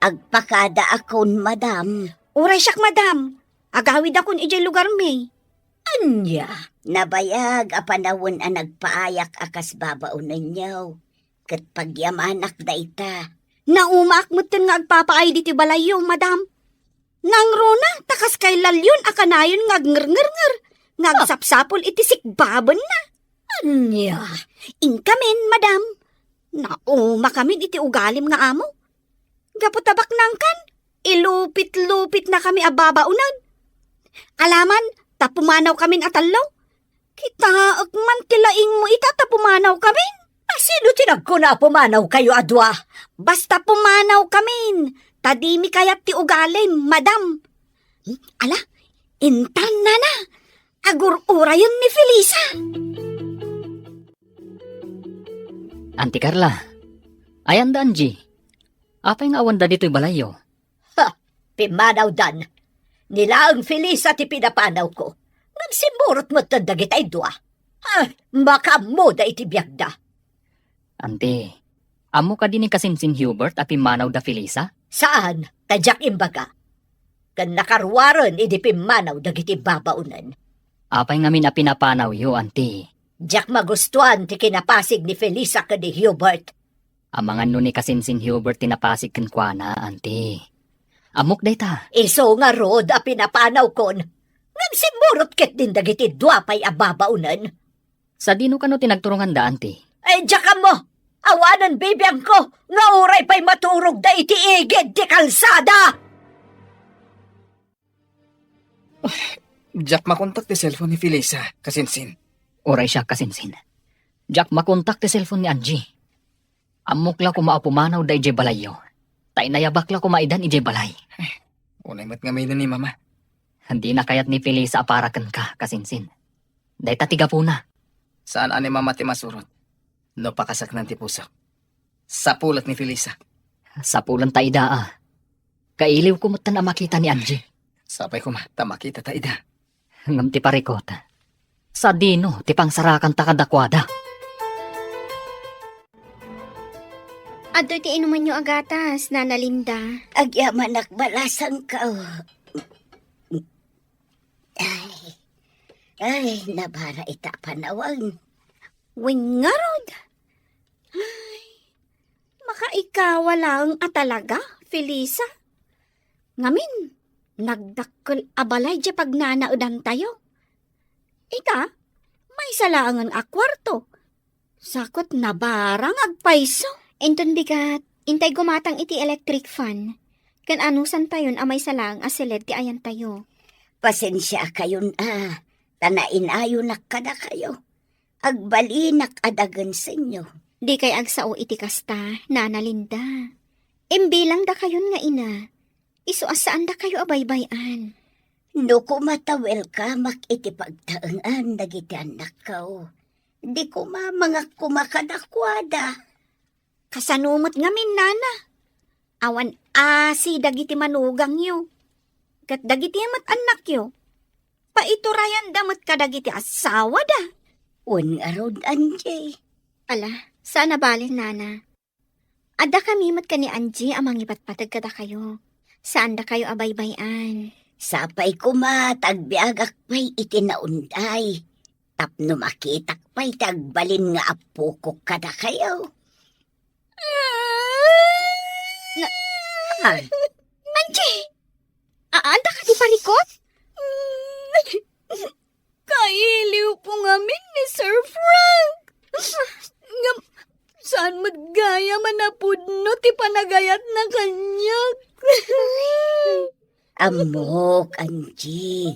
Agpakadaakon, madam. Uray siak, madam. Agawidakon idiay lugarmi. Ania? Nabayag a panawen a nagpaayak a kas babaonenyo. Ket pagyamanak dayta. Naumaak metten nga agpapaay ditoy balayyo, madam. Nangruna, ta kas kay Lalyon a kanayon nga agngerngernger, nga Ah. agsapsapul iti sikbabenna. Ania? Inkamin, madam. Naumakamin iti ugalim nga amo. Gapu ta baknangkan, ilupit-lupitnakami a babaonen. Alaman, ta pumanawkamin a tallo. Kitaek man ti laingmo ita ta pumanawkamin. A sino ti nagkuna a pumanawkayo a dua? Basta pumanawkamin, ta dimi kayat ti ugalim, madam. Hmm, ala, intan, nana, agur-urayen ni Felisa. Anti Carla, ayan da Angie? Apay nga awanda ditoy balayyo? Ha! Pimmanawdan. Ni laeng Felisa ti pinapanawko. Ngem simmurot metten dagitay dua. Ha! Makaammoda iti biagda. Anti, ammo kadi ni Kasinsin Hubert a pimmanaw da Felisa? Saan, ta diak imbaga. Ken nakaruaren idi pimmanaw dagiti babaonen. Apay ngamin a pinapanawyo, anti? Diak magustuan ti kinapasig ni Felisa ken ni Hubert. Amangan no ni Kasinsin Hubert ti napasig kenkuana, anti. Ammok dayta. Isu ngarud a pinapanawkon. Ngem simmurot ketdin dagiti dua pay a babaonen. Sadino kano ti nagturonganda, anti? Ay, diak ammo! Awanen bibiangko nga uray pay maturogda iti igid ti kalsada! Diak makontak ti cellphone ni Felisa, Kasinsin. Uray siak, Kasinsin. Diak makontak ti cellphone ni Angie. Ammok la koma a pumanawda idiay balayyo. Ta inayabak la koma idan idiay balay. Unay met ngamin ni Mama. Dina kayat ni Felisa a para kenka, kasinsin. Dayta ti gapuna. Saan a ni Mama ti masurot no pakasaknan ti pusok. Sapulet ni Felisa. Sapulen ta ida a. Kailiwko metten a makita ni Angie. Sapay koma ta makita ta ida. Ngem ti parikot, sadino ti pangsarakanta kadakuada? Adtoy ti inumenyo a gatas, Nana Linda. Agyamanak balasangko. Ay, ay, nabara ita a panawen. Wen ngarud. Ay, makaikawa laeng a talaga, Felisa. Ngamin, nagdakkel a balay diay pagnanaedantayo. Ita, maysa laengen a kuarto. Sakot nabara nga agpayso. Inton bigat, intay gumatang iti electric fan. Ken anusantayon a maysa laeng a siled ti ayantayo. Pasensiakayon a, ta nainayonak kadakayo. Agbalinak a dagensenyo. Dikay agsao iti kasta, Nana Linda. Imbilangdakayon nga ina, isu a saandakayo a baybay-an. No koma ta welcomeak iti pagtaengan dagiti annakko, di koma mangakuma kadakuada. Kasano met ngamin, Nana? Awan asi dagiti manugangyo. Ket dagiti met annakyo, paiturayanda met kadagiti asawada. Wen ngarud, Angie. Ala, saan a bale, Nana. Addakami met ken ni Angie a mangipatpateg kadakayo. Saandakayo a baybay-an. Sapay koma ta agbiagak pay iti naunday. Tapno makitak pay ti agbalin nga appokok kadakayo. Na, ah. Angie! Aanda kadi parikot? Kailiwko ngamin ni Sir Frank. Ngem, saan met gayam a napudno ti panagayatna kaniak. Ammok, Angie.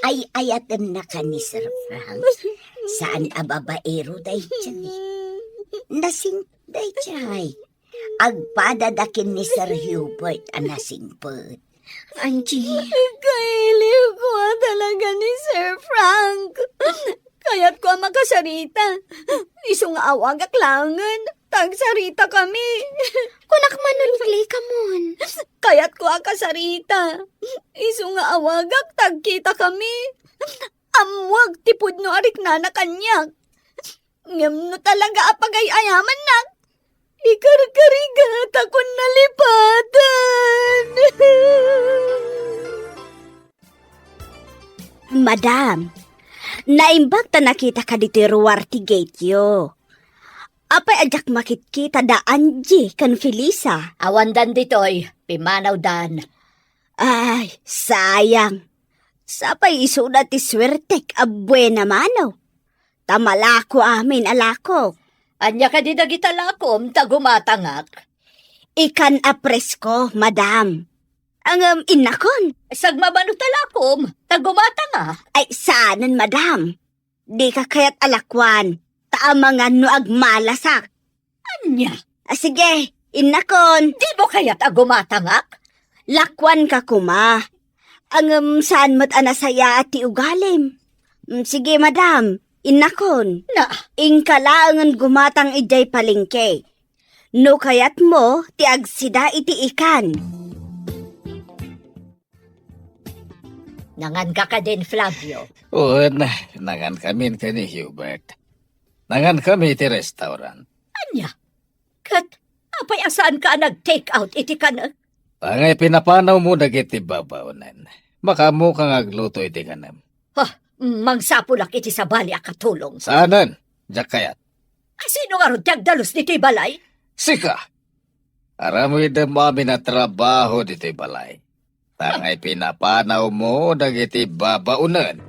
Ay-ayatennaka ni Sir Frank. Saan a babaero daydiay. Nasing-, daydiay. Agpadada ken ni Sir Hubert a nasingpet. Angie. Kailiwko a talaga ni Sir Frank. Kayatko a makasarita. Isu nga awagak laengen, ta agsaritakami. Kunak man no ni Clay kamon. Kayatko a kasarita. Isu nga awagak, ta agkitakami. Ammoak ti pudno a riknana kaniak. Ngem no talaga a pagay-ayamannak, ikarkarigatakon nalipatan. Madam, naimbag ta nakitaka ditoy ruar ti gate-yo. Apay a diak makitkita da Angie ken Felisa? Awandan ditoy, pimmanawdan. Ay, sayang. Sapay isuda ti suertek a buena mano. Ta malako amin a lakok. Ania kadi dagita lakom ta gumatangak? Ikan a presko, madam. Ngem innakon. Sagmamano ta lakom ta gumatanga. Ay, saanen, madam. Dika kayat a lakuan, ta amangan no agmalasak. Ania? A, sige, innakon. Dimo kayat a gumatangak? Lakuanka koma. Ngem saan met a nasayaat ti ugalim. Mm, sige, madam, innakon. Na? Inka laengen gumatang idiay palengke. No kayatmo ti agsida iti ikan. Nanganka kadin, Flavio? Wen, nangankamin ken ni Hubert. Nangankami iti restaurant. Ania? Ket apay a saanka a nag-take out iti kanek? Angay pinapanawmo dagiti babaonen. Makaammoka nga agluto iti kanem. Ha, mangsapulak iti sabali a katulong. Saanen, diak kayat. A, sino ngarud ti agdalus ditoy balay? Sika! Aramidem amin a trabaho ditoy balay. Angay pinapanawmo dagiti babaonen.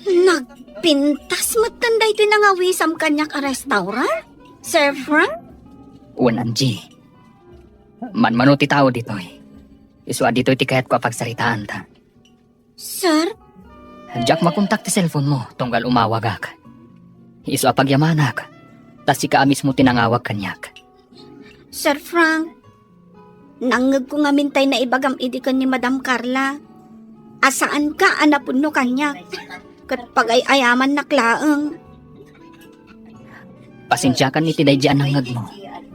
Nagpintas metten daytoy nangawisam kaniak a restaurant, Sir Frank? Wen, Angie. Manmano ti tao ditoy. Isu a ditoy ti kayatko a pagsaritaanta. Sir? Diak makontak ti cellphone mo tunggal umawagak. Isu a pagyamanak, ta sika a mismo ti nangawag kaniak. Sir Frank, Nangngegko ngamin tay naibagam idi ken ni Madam Carla a saanka a napudno kaniak, ket pagay-ayamannak laeng. Pasensiakan iti daydi a nangngegmo,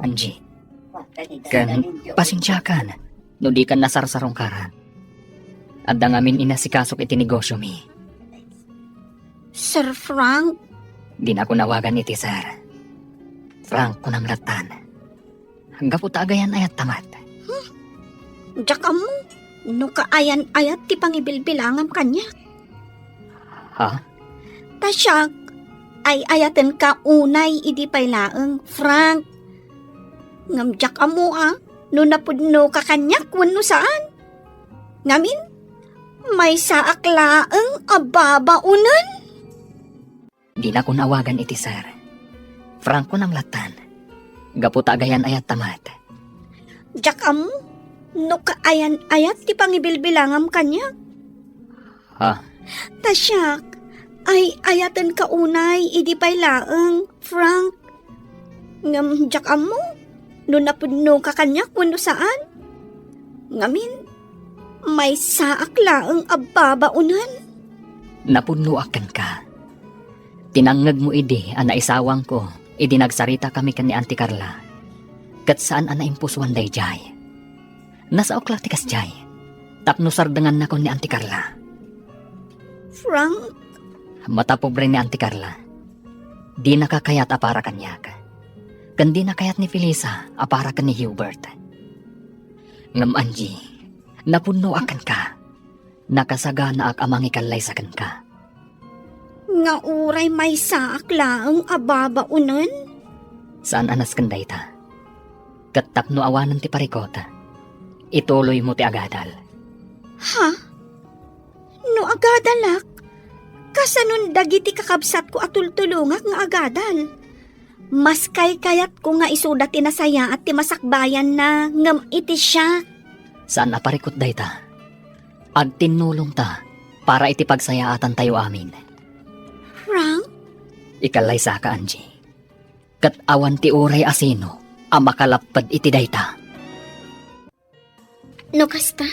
Angie. Ken pasensiakan no dikan nasarsarungkaran. Adda ngamin inasikasok iti negosiomi. Sir Frank? Dinakon awagan iti sir. Frank, kunam lattan. Gapu ta agayan-ayatta met. Hmm? Diak ammo no kaayan-ayat ti pangibilbilangam kaniak. Ha? Ta siak, ay-ayatenka unay idi pay laeng, Frank. Ngem diak ammo a no napudnoka kaniak wenno saan. Ngamin, maysaak laeng a babaonen. Dinakon awagan iti sir. Frank, kunam lattan. Gapu ta agayan-ayatta met. Diak ammo no kaayan-ayat ti pangibilbilangam kaniak. Ha? Ta siak, ay-ayatenka unay idi pay laeng, Frank. Ngem diak ammo no napudnoka kaniak wenno saan. Ngamin, maysaak laeng a babaonen. Napudnoak kenka. Ti nangngegmo idi a naisawangko idi nagsaritakami ken ni Auntie Carla, ket saan a naimpusuan daydiay. Nasaok la ti kasdiay tapno sardengannakon ni Auntie Carla. Frank? Mata pobre ni Auntie Carla. Dinaka kayat a para kaniak. Ken dina kayat ni Felisa a para ken ni Hubert. Ngem Angie, napudnoak kenka. Nakasaganaak a mangikallaysa kenka. Nga uray maysaak laeng a babaonen? Saan a nasken dayta. Ket tapno awanen ti parikut, ituloymo ti agadal. Ha? No agadalak, kasanon dagiti kakabsatko a tultulongak nga agadal? Mas kaykayatko nga isuda ti nasayaat ti masakbayanna ngem iti siak. Saan a parikut dayta. Agtinnulongta para iti pagsayaatantayo amin. Frank? Ikallaysaka, Angie. Ket awan ti uray a sino a makalapped iti dayta. No kasta,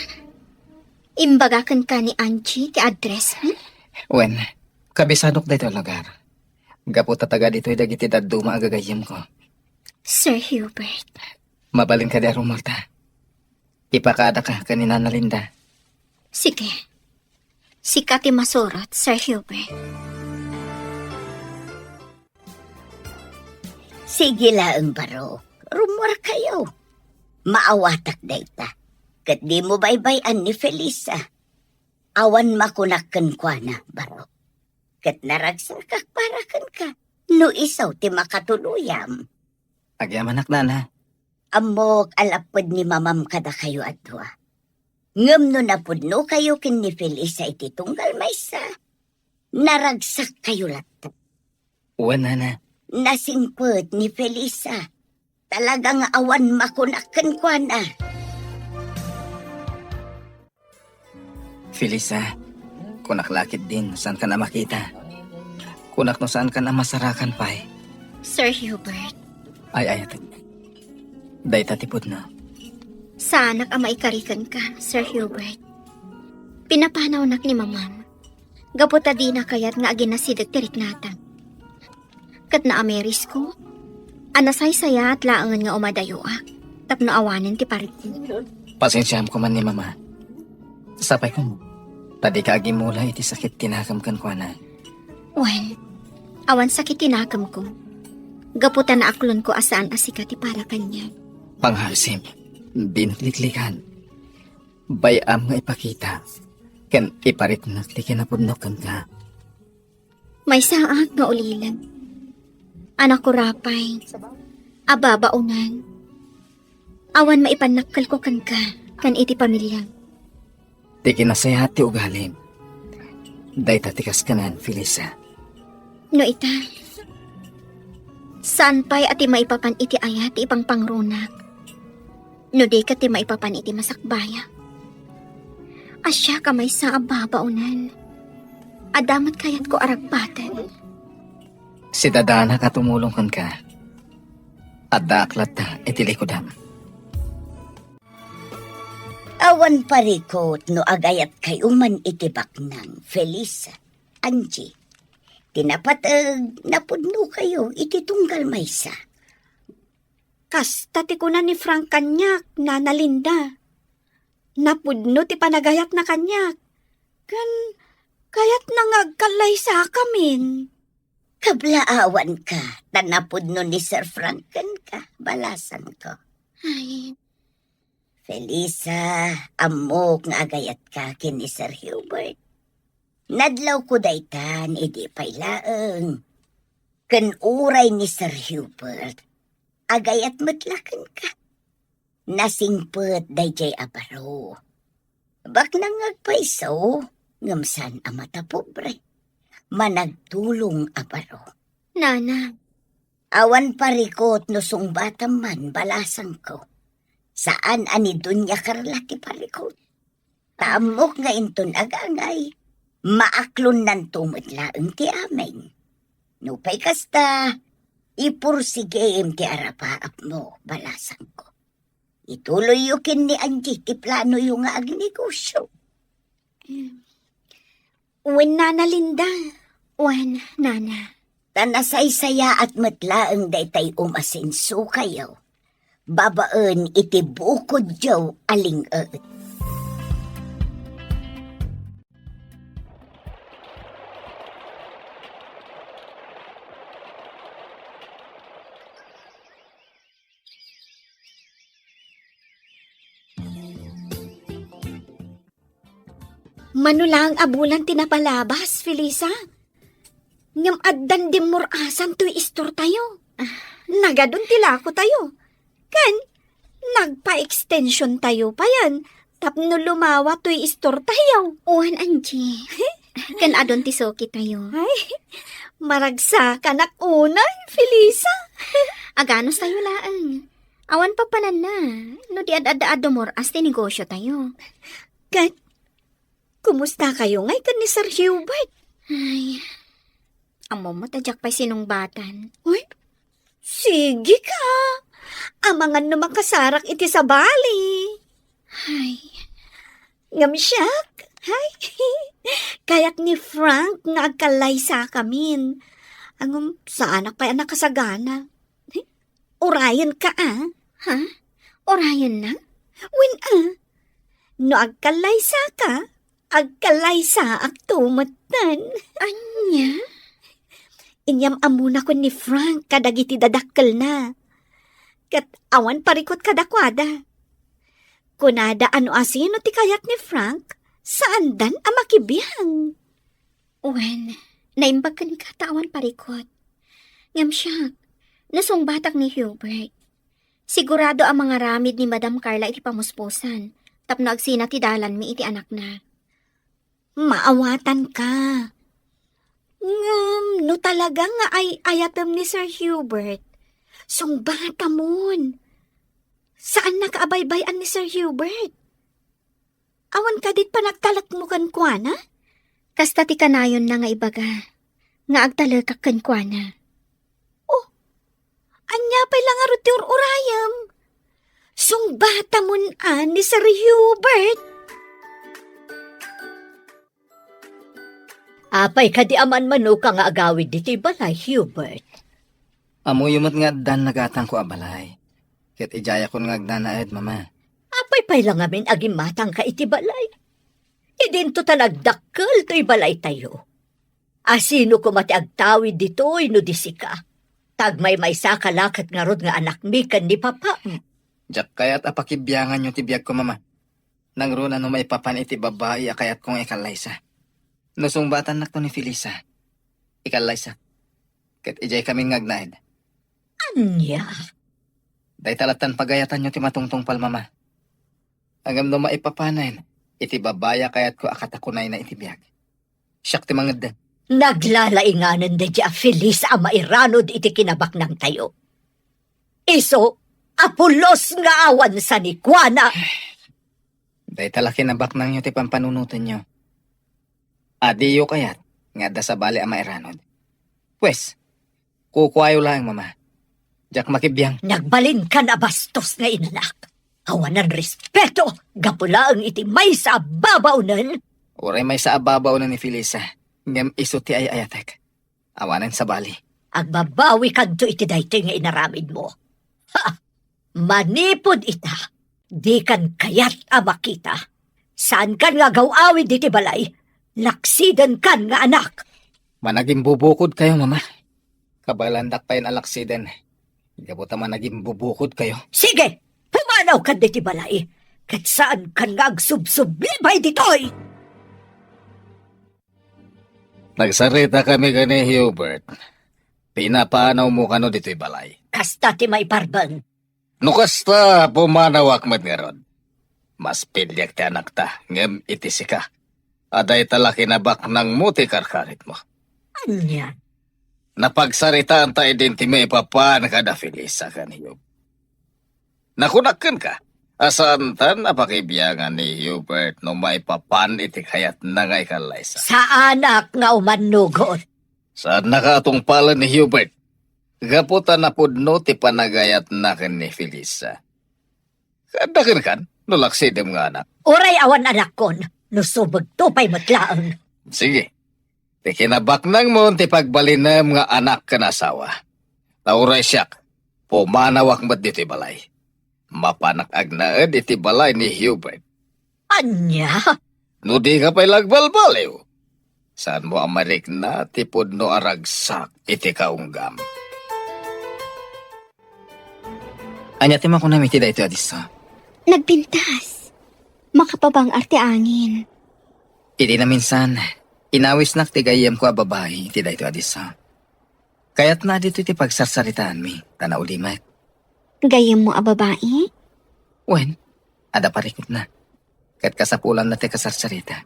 imbagakenka ni Angie ti address, hmm? Wen, kabisadok daytoy lugar. Gapu ta taga ditoy dagiti dadduma a gagayyemko. Sir Hubert. Mabalin kadi a rummuarta? Ipakaadaka ken ni Nana Linda. Sige. Sika ti masurot, Sir Hubert. Sige laeng, barok. Rummuarkayo. Maawatak dayta. Ket dimo baybay-an ni Felisa. Awan makunak kenkuana, barok. Ket naragsakak para kenka no isu ti makatuluyam. Agyamanak, Nana. Ammok a lapped ni Mamam kadakayo a dua. Ngem no napudnokayo ken ni Felisa iti tunggal maysa, naragsakkayo latta. Wen, Nana. Nasingpet ni Felisa. Talaga nga awan makunak kenkuana. Felisa, kunak la ketdin, saankan a makita. Kunak no saankan a masarakan pay. Sir Hubert. Ay, ay, ate. Dayta ti pudno. Saanak a maikari kenka, Sir Hubert. Pinapanawnak ni Mamam. Gapu ta dina kayat nga aginasideg ti riknata. Ket naamirisko a nasaysayaat laengen nga umadayoak tapno awanen ti parikut. Pasensiaam koma ni Mama. Sapay koma, ta dika agimula iti sakit ti nakem kenkuana. Wen, awan sakit ti nakemko. Gapu ta naaklonko a saan a sika ti para kaniak. Panghasem, dinak liklikan. Bay-am nga ipakita ken ipariknak ti kinapudnok kenka. Maysaak nga ulilan. Anak ko, apay, a babaonan. Awan maipannakkelko kenka ken iti pamiliam. Ti kinasayaat ti ugalim. Dayta ti kaskanan, Felisa. No ita, saan pay a ti maipapan iti ayat ti ipangpangrunak? No di ket ti maipapan iti masakbayak. Siak a maysa a babaonan. Adda met kayatko a ragpaten. Sidadanak a tumulong kenka. Addaak latta iti likudam. Awan parikut no agayatkayo man iti baknang, Felisa, Angie. Ti napateg, napudnokayo iti tunggal maysa. Kasta ti kuna ni Frank kaniak, Nana Linda. Napudno ti panagayatna kaniak. Ken kayatna nga agkallaysakamin. Kablaawanka, ta napudno ni Sir Frank kenka, balasanko. Ay. Felisa, ammok nga agayatka ken ni Sir Hubert. Nadlawko daytan idi pay laeng. Ken uray ni Sir Hubert, agayat met la kenka. Nasingpet daydiay a baro. Baknang nga agpayso, ngem saan a matapobre. Managtulong a baro. Nana. Awan parikut no sungbatam man, balasangko. Saan a ni Doña Carla ti parikut. Ta ammok nga inton agangay, maaklonnanto met laeng ti amin. Nupay kasta, ipursigim ti arapaapmo, balasangko. Ituloyyo ken ni Angie ti planoyo nga agnegosio. Wen, Nana Linda. Wen, Nana. Ta nasaysayaat met laeng daytay umasensokayo babaen iti bukodyo a ling-et. Mano laeng a bulan ti napalabas, Felisa. Ngem addan dimmur-asan toy istortayo. Ah. Nagadun ti lakotayo. Ken nagpa-extensiontayo payen tapno lumawa toy istortayo. Wen, Angie. Ken adun ti sukitayo. Ay, maragsakanak unay, Felisa. Aganustayo laeng. Awan papananna, no di ad-adda a dumur-as ti negosiotayo. Ket, kumustakayo ngay ken ni Sir Hubert? Ay, ammom met a diak pay sinungbatan. Uy, sige ka. Amangan no makasarak iti sabali. Ay. Ngem siak, ay, kayat ni Frank nga agkallaysakamin. Ngem, saanak pay a nakasagana. Urayenka, a? Ha? Urayenna? Wen, a. No agkallaysaka, agkallaysaakto metten. Ania? Inyam-ammona ken ni Frank kadagiti dadakkelna. Ket awan parikut kadakuada. Kunada a no asino ti kayat ni Frank, saandan a makibiang. Wen, naimbag kenka ta awan parikut. Ngem siak, no sungbatak ni Hubert, sigurado a mangaramid ni Madam Carla iti pamuspusan tapno agsina ti dalanmi iti anakna. Maawatanka. Ngem no talaga nga ay-ayatem ni Sir Hubert, sungbatamon. Saannaka a baybay-an ni Sir Hubert. Awan kadi panagtalekmo kenkuana? Kasta ti kanayonna nga ibaga, nga agtalekak kenkuana. Oh, ania pay la ngarud ti ur-urayem? Sungbatamon a ni Sir Hubert. Apay kadi a manmanoka nga agawid ditoy balay, Hubert? Ammoyo met nga addan nagatangko a balay. Ket idiayakon nga agnanaed, Mama. Apay pay la ngamin a gimmatangka iti balay? Idinto ta nagdakkel toy balaytayo. Asino koma ti agtawid ditoy no di sika? Ta agmaymaysaka la ket ngarud nga anakmi ken ni papam. Diak kayat a pakibianganyo ti biagko, Mama. Nangruna no maipapan iti babai a kayatko nga ikallaysa. No sungbatannakto ni Felisa, ikallaysak. Ket idiay kami nga agnaed. Ania? Dayta lattan pagayatanyo ti matungtungpal, Mama. Ngem no maipapanen iti babai a kayatko a katakunayna iti biag, siak ti mangeddeng. Naglalainganen daydi a Felisa a mairanod iti kinabaknangtayo. Isu a pulos nga awan sanikuana. Dayta la kinabaknangyo ti pampanunotenyo. A diyo kayat nga adda sabali a mairanod. Pues, kukuayo laeng, Mama. Diak makibiang. Nagbalinkan a bastos nga innak. Awanan respeto, gapu laeng iti maysa a babaonen. Uray maysa a babaonen ni Felisa, ngem isu ti ay-ayatek. Awanen sabali. Agbabawikanto iti daytoy nga inaramidmo. Ha! Manipud ita, dikan kayat a makita. Saankan nga agaw-awid iti balay, laksidenkan nga anak. Managimbubukodkayo, Mama. Kabaelandak pay a laksiden. Gapu ta managimbubukodkayo. Sige! Pumanawkan ditoy balay, ket saankan nga agsubsublibay ditoy! Nagsaritakami ken ni Hubert. Pinapanawmo kano ditoy balay? Kasta ti maiparben. No kasta, pumanawak met ngarud. Mas piliek ti anakta, ngem iti sika, adda ita la kinabaknangmo ti karkaritmo. Ania? Napagsaritaanta idin ti maipapan kada Felisa ken Hubert. Nakunak kenka, a saantan a pakibiangan ni Hubert no maipapan iti kayatna nga ikallaysa. Saanak nga umannugot. Saannaka a tungpalen ni Hubert, gapu ta napudno ti panagayatna ken ni Felisa. Adda kenkan, no laksidem nga anak. Uray awan anakkon, no subegto pay met laeng. Sige. Ti kinabaknangmo ti pagbalinem nga anak ken asawa. Ta uray siak, pumanawak met ditoy balay. Mapanak agnaed iti balay ni Hubert. Ania? No dika pay la agbalbaliw, saanmo a marikna ti pudno a ragsak iti kaunggam. Ania ti makunam iti daytoy a disso? Nagpintas. Makapabang-ar ti angin. Idi naminsan, inawisnak ti gayyemko a babai iti daytoy a disso. Kayatna a ditoy ti pagsarsaritaanmi, ta naulimek. Gayyemmo a babai? Wen, adda parikutna. Ket kasapulanna ti kasarsarita.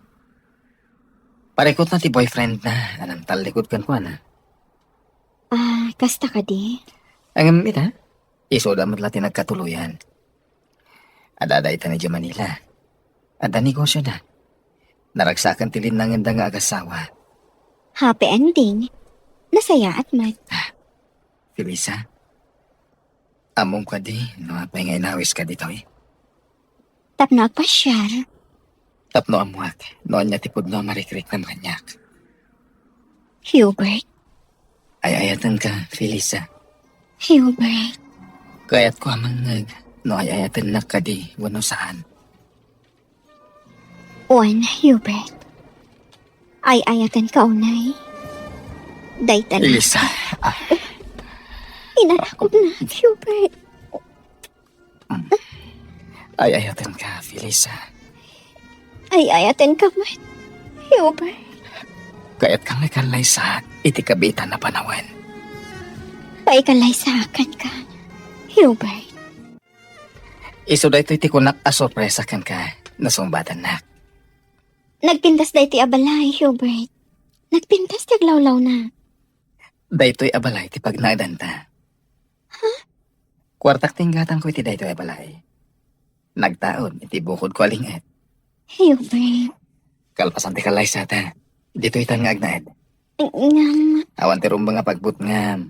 Parikutna ti boyfriendna a nangtallikud kenkuana. Ah, kasta kadi? Ngem ita, isuda met la ti nagkatuloyan. Adda dayta idiay Manila. Adda negosioda. Naragsaken ti linnangenda nga agasawa. Happy ending. Nasayaat met. Ah, Felisa, ammom kadi no apay nga inawiska ditoy? Tapno agpasiar. Tapno ammuak no ania ti pudno a marikriknam kaniak. Hubert. Ay-ayatenka, Felisa. Hubert. Kayatko a mangngeg no ay-ayatennak kadi wenno saan. Wen, Hubert. Ay-ayatenka unay. Dayta na. Felisa. Ah. Inarakopnak, Hubert. Ay-ayatenka, Felisa. Ay-ayatenka met, Hubert. Kayatka nga ikallaysaak iti kabiitan a panawen. Paikallaysaak kenka, Hubert. Isu daytoy ti kunak a sorpresa kenka, nasungbatannak. Nagpintas daytoy a balay, Hubert. Nagpintas ti aglawlawna. Daytoy a balay ti pagnaedanta. Ha? Kuartak ti inggatangko iti daytoy a balay. Nagtaud iti bukodko a ling-et. Hubert. Kalpasan ti kallaysata, ditoytan nga agnaed. Ngem. Awan ti rumbeng a pagbutngam.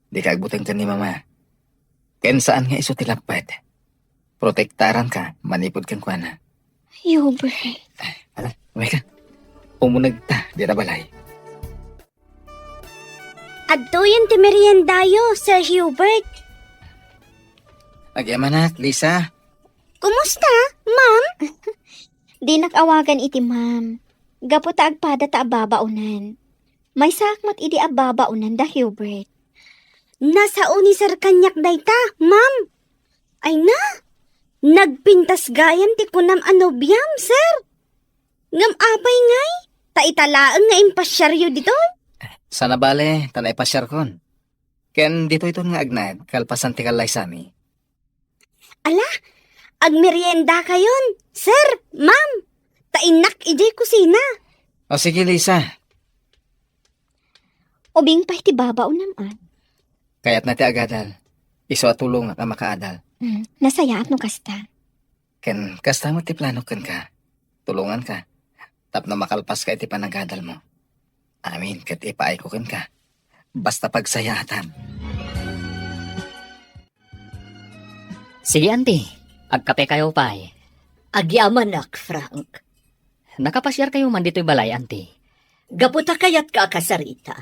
Dika agbuteng ken ni Mama. Ken saan nga isu ti lapped. Protektaranka manipud kenkuana. Hubert. Ala, umayka. Umunegta dita balay. Adtoyen ti meriendayo, Sir Hubert. Agyamanak, Lisa. Kumusta, ma'am? Dinak awagan iti ma'am. Gapu ta agpada ta a babaonan. Maysaak met idi a babaonan da Hubert. Nasao ni Sir kaniak dayta, ma'am. Ay na, nagpintas gayam ti kunam a nobiam, Sir. Ngem apay ngay? Ta ita laeng nga impasiaryo ditoy? Saan a bale, ta naipasiarkon. Ken ditoyton nga agnaed, kalpasan ti kallaysami. Ala, agmeriendakayon, Sir, Ma'am. Ta innak idiay kusina. O sige, Lisa. Ubing pay ti babaonam, a. Kayatna ti agadal. Isu a tulongak a makaadal. Hmm, nasayaat no kasta. Ken kasta met ti planok kenka. Tulonganka. Tapno makalpaska iti panagadalmo. Amin ket ipaayko kenka. Basta pagsayaatam. Sige, Auntie. Agkapekayo pay. Agyamanak, Frank. Nakapasiarkayo man ditoy balay, Auntie? Gapu ta kayatka a kasarita.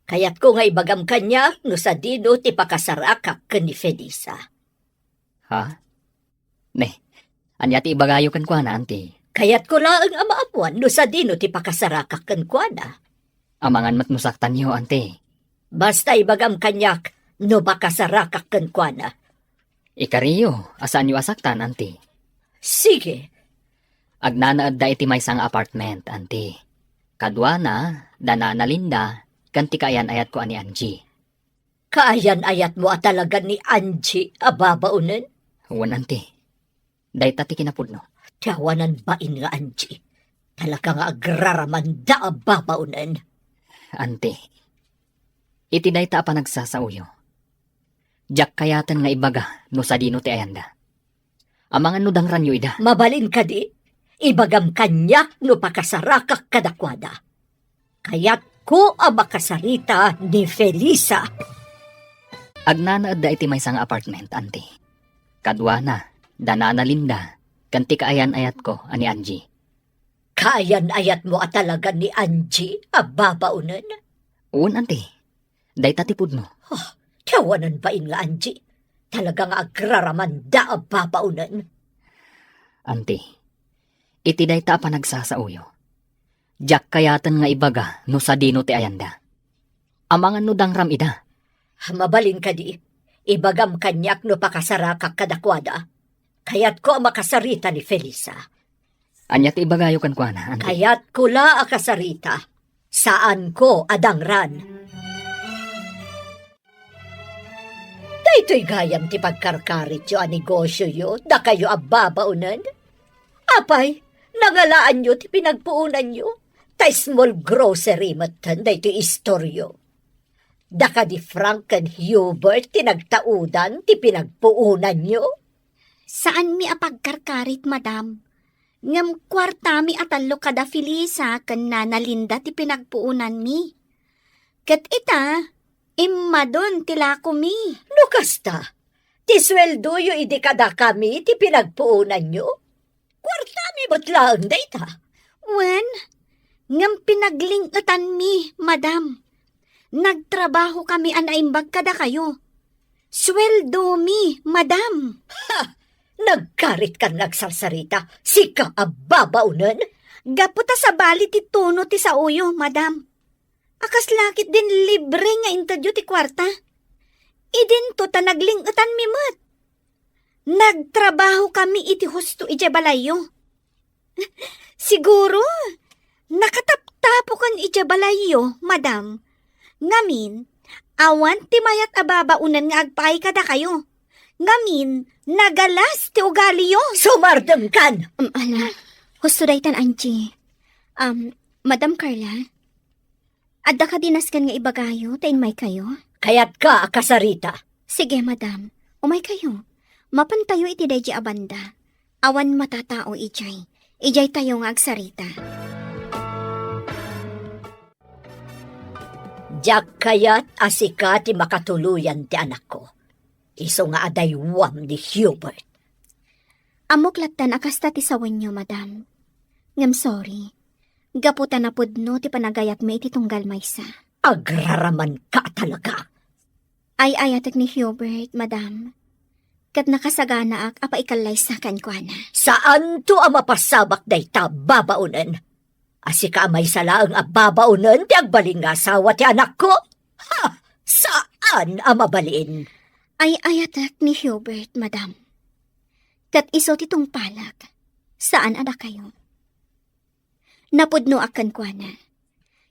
Kayatko nga ibagam kaniak no sadino ti pakasarakak ken ni Felisa. Ha? Ne, ania ti ibagayo kenkuana, Auntie? Kayatko laeng a maammuan no sadino ti pakasarakak kenkuana. Amangan met no saktanyo, Auntie. Basta ibagam kaniak no makasarakak kenkuana. Ikariyo a saanyo a saktan, Auntie. Sige. Agnanaedda iti maysa nga apartment, Auntie. Kaduana, da Nana Linda, ken ti kaayan-ayatko a ni Angie. Kaayan-ayatmo a talaga ni Angie a babaonen? Wen, Auntie. Dayta ti kinapudno. Ti awanan bain nga Angie. Talaga nga agraramanda a babaonen. Auntie, iti dayta a panagsasaoyo, diak kayaten nga ibaga no sadino ti ayanda. Amangan no dangranyo ida. Mabalin kadi? Ibagam kaniak no pakasarakak kadakuada. Kayatko a makasarita ni Felisa. Agnanaedda iti maysa nga apartment, Auntie. Kaduana, da Nana Linda, ken ti kaayan-ayatko a ni Angie. Kaayan-ayatmo a talaga ni Angie a babaonen? Wen, Auntie. Dayta ti pudno. Ah, ti awanan bain nga Angie. Talaga nga agraramanda a babaonen. Auntie, iti dayta a panagsasaoyo, diak kayaten nga ibaga no sadino ti ayanda. Amangan no dangram ida. Mabalin kadi, ibagam kaniak no pakasarakak kadakuada. Kayatko a makasarita ni Felisa. Ania ti ibagayo kenkuana, Auntie? Kayatko la a kasarita. Saanko a dangran. Daytoy gayam ti pagkarkarityo a negosioyo, dakayo a babaonen? Apay, nangalaanyo ti pinagpuonanyo? Ta small grocery metten daytoy istoryo. Daka di Frank ken Hubert ti nagtaudan ti pinagpuonanyo? Saanmi a pagkarkarit, madam. Ngem kuartami a tallo kada Felisa ken Nana Linda ti pinagpuonanmi. Ket ita, immadon ti lakomi. No kasta, ti sueldoyo idi kadakami ti pinagpuonanyo? Kuartami met laeng dayta. Wen, ngem pinagling-etanmi, madam. Nagtrabahokami a naimbag kadakayo. Sueldomi, madam. Ha! Nagkaritkan nga agsarsarita, sika a babaonen? Gapu ta sabali ti tono ti saoyo, madam. A kasla ketdin libre nga intedyo ti kuarta. Idinto ta nagling-etanmi met. Nagtrabahokami iti husto idiay balayyo. Siguro, nakataptapokan idiay balayyo, madam. Ngamin, awan ti mayat a babaonen nga agpaay kadakayo. Ngamin, nagalas ti ugaliyo. Sumardengkan! Um, ala, husto daytan, Angie. Um, Madam Carla, adda kadi nasken nga ibagayo ta immaykayo? Kayatka a kasarita. Sige, madam. Umaykayo. Mapantayo iti daydi a banda. Awan matatao idiay. Idiaytayo nga agsarita. Diak kayat a sika ti makatuloyan ti anakko. Isu nga adaywam ni Hubert. Ammok lattan a kasta ti sawenyo, madam. Ngem sorry. Gapu ta napudno ti panagayatmi iti tunggal maysa. Agraramanka talaga. Ay-ayatek ni Hubert, madam. Ket nakasaganaak a paikallaysa kenkuana. Saanto a mapasamak dayta, babaonen. A sika a maysa laeng a babaonen ti agbalin nga asawa ti anakko? Ha! Saan a mabalin. Ay-ayatek ni Hubert, madam. Ket isu ti tungpalek. Saan a dakayo. Napudnoak kenkuana.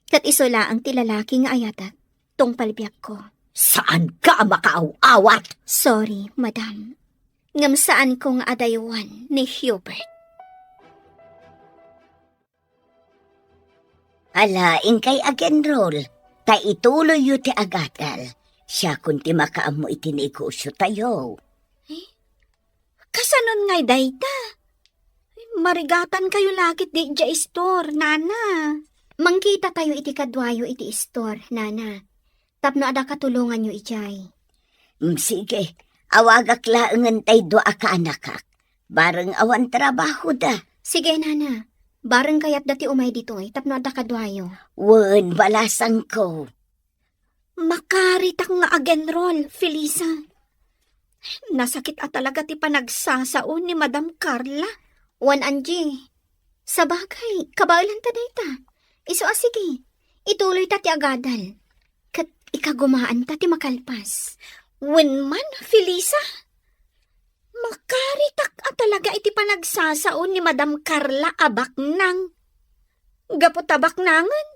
Ket isu laeng ti lalaki nga ayatek, tungpal biagko. Saanka a makaaw-awat! Sorry, madam. Ngem saanko nga adaywan ni Hubert. Ala, inkay ag-enroll, ta ituloyyo ti agatel. Siakon ti makaammo iti negosyo tayo. Eh? Kasanon ngay dayta? Marigatankayo la ketdi idiay store, nana. Mangkitatayo iti kaduayo iti store, nana. Tapno adda katulonganyo idiay. Mm, sige. Awagak laengen tay dua a kaanakak. Bareng awan trabahoda. Sige, nana. Bareng kayatda ti umay ditoy tapno adda kaduayo. Wen, balasangko. Makaritak nga ag-enroll, Felisa. Nasakit a talaga ti panagsasao ni Madam Carla. Wen, Angie, sabagay, kabaelanta dayta. Isu a sige, ituloyta ti agadal. Ket ikagumaanta ti makalpas. Wen man, Felisa, makaritak a talaga iti panagsasao ni Madam Carla a baknang. Gapu ta baknangen,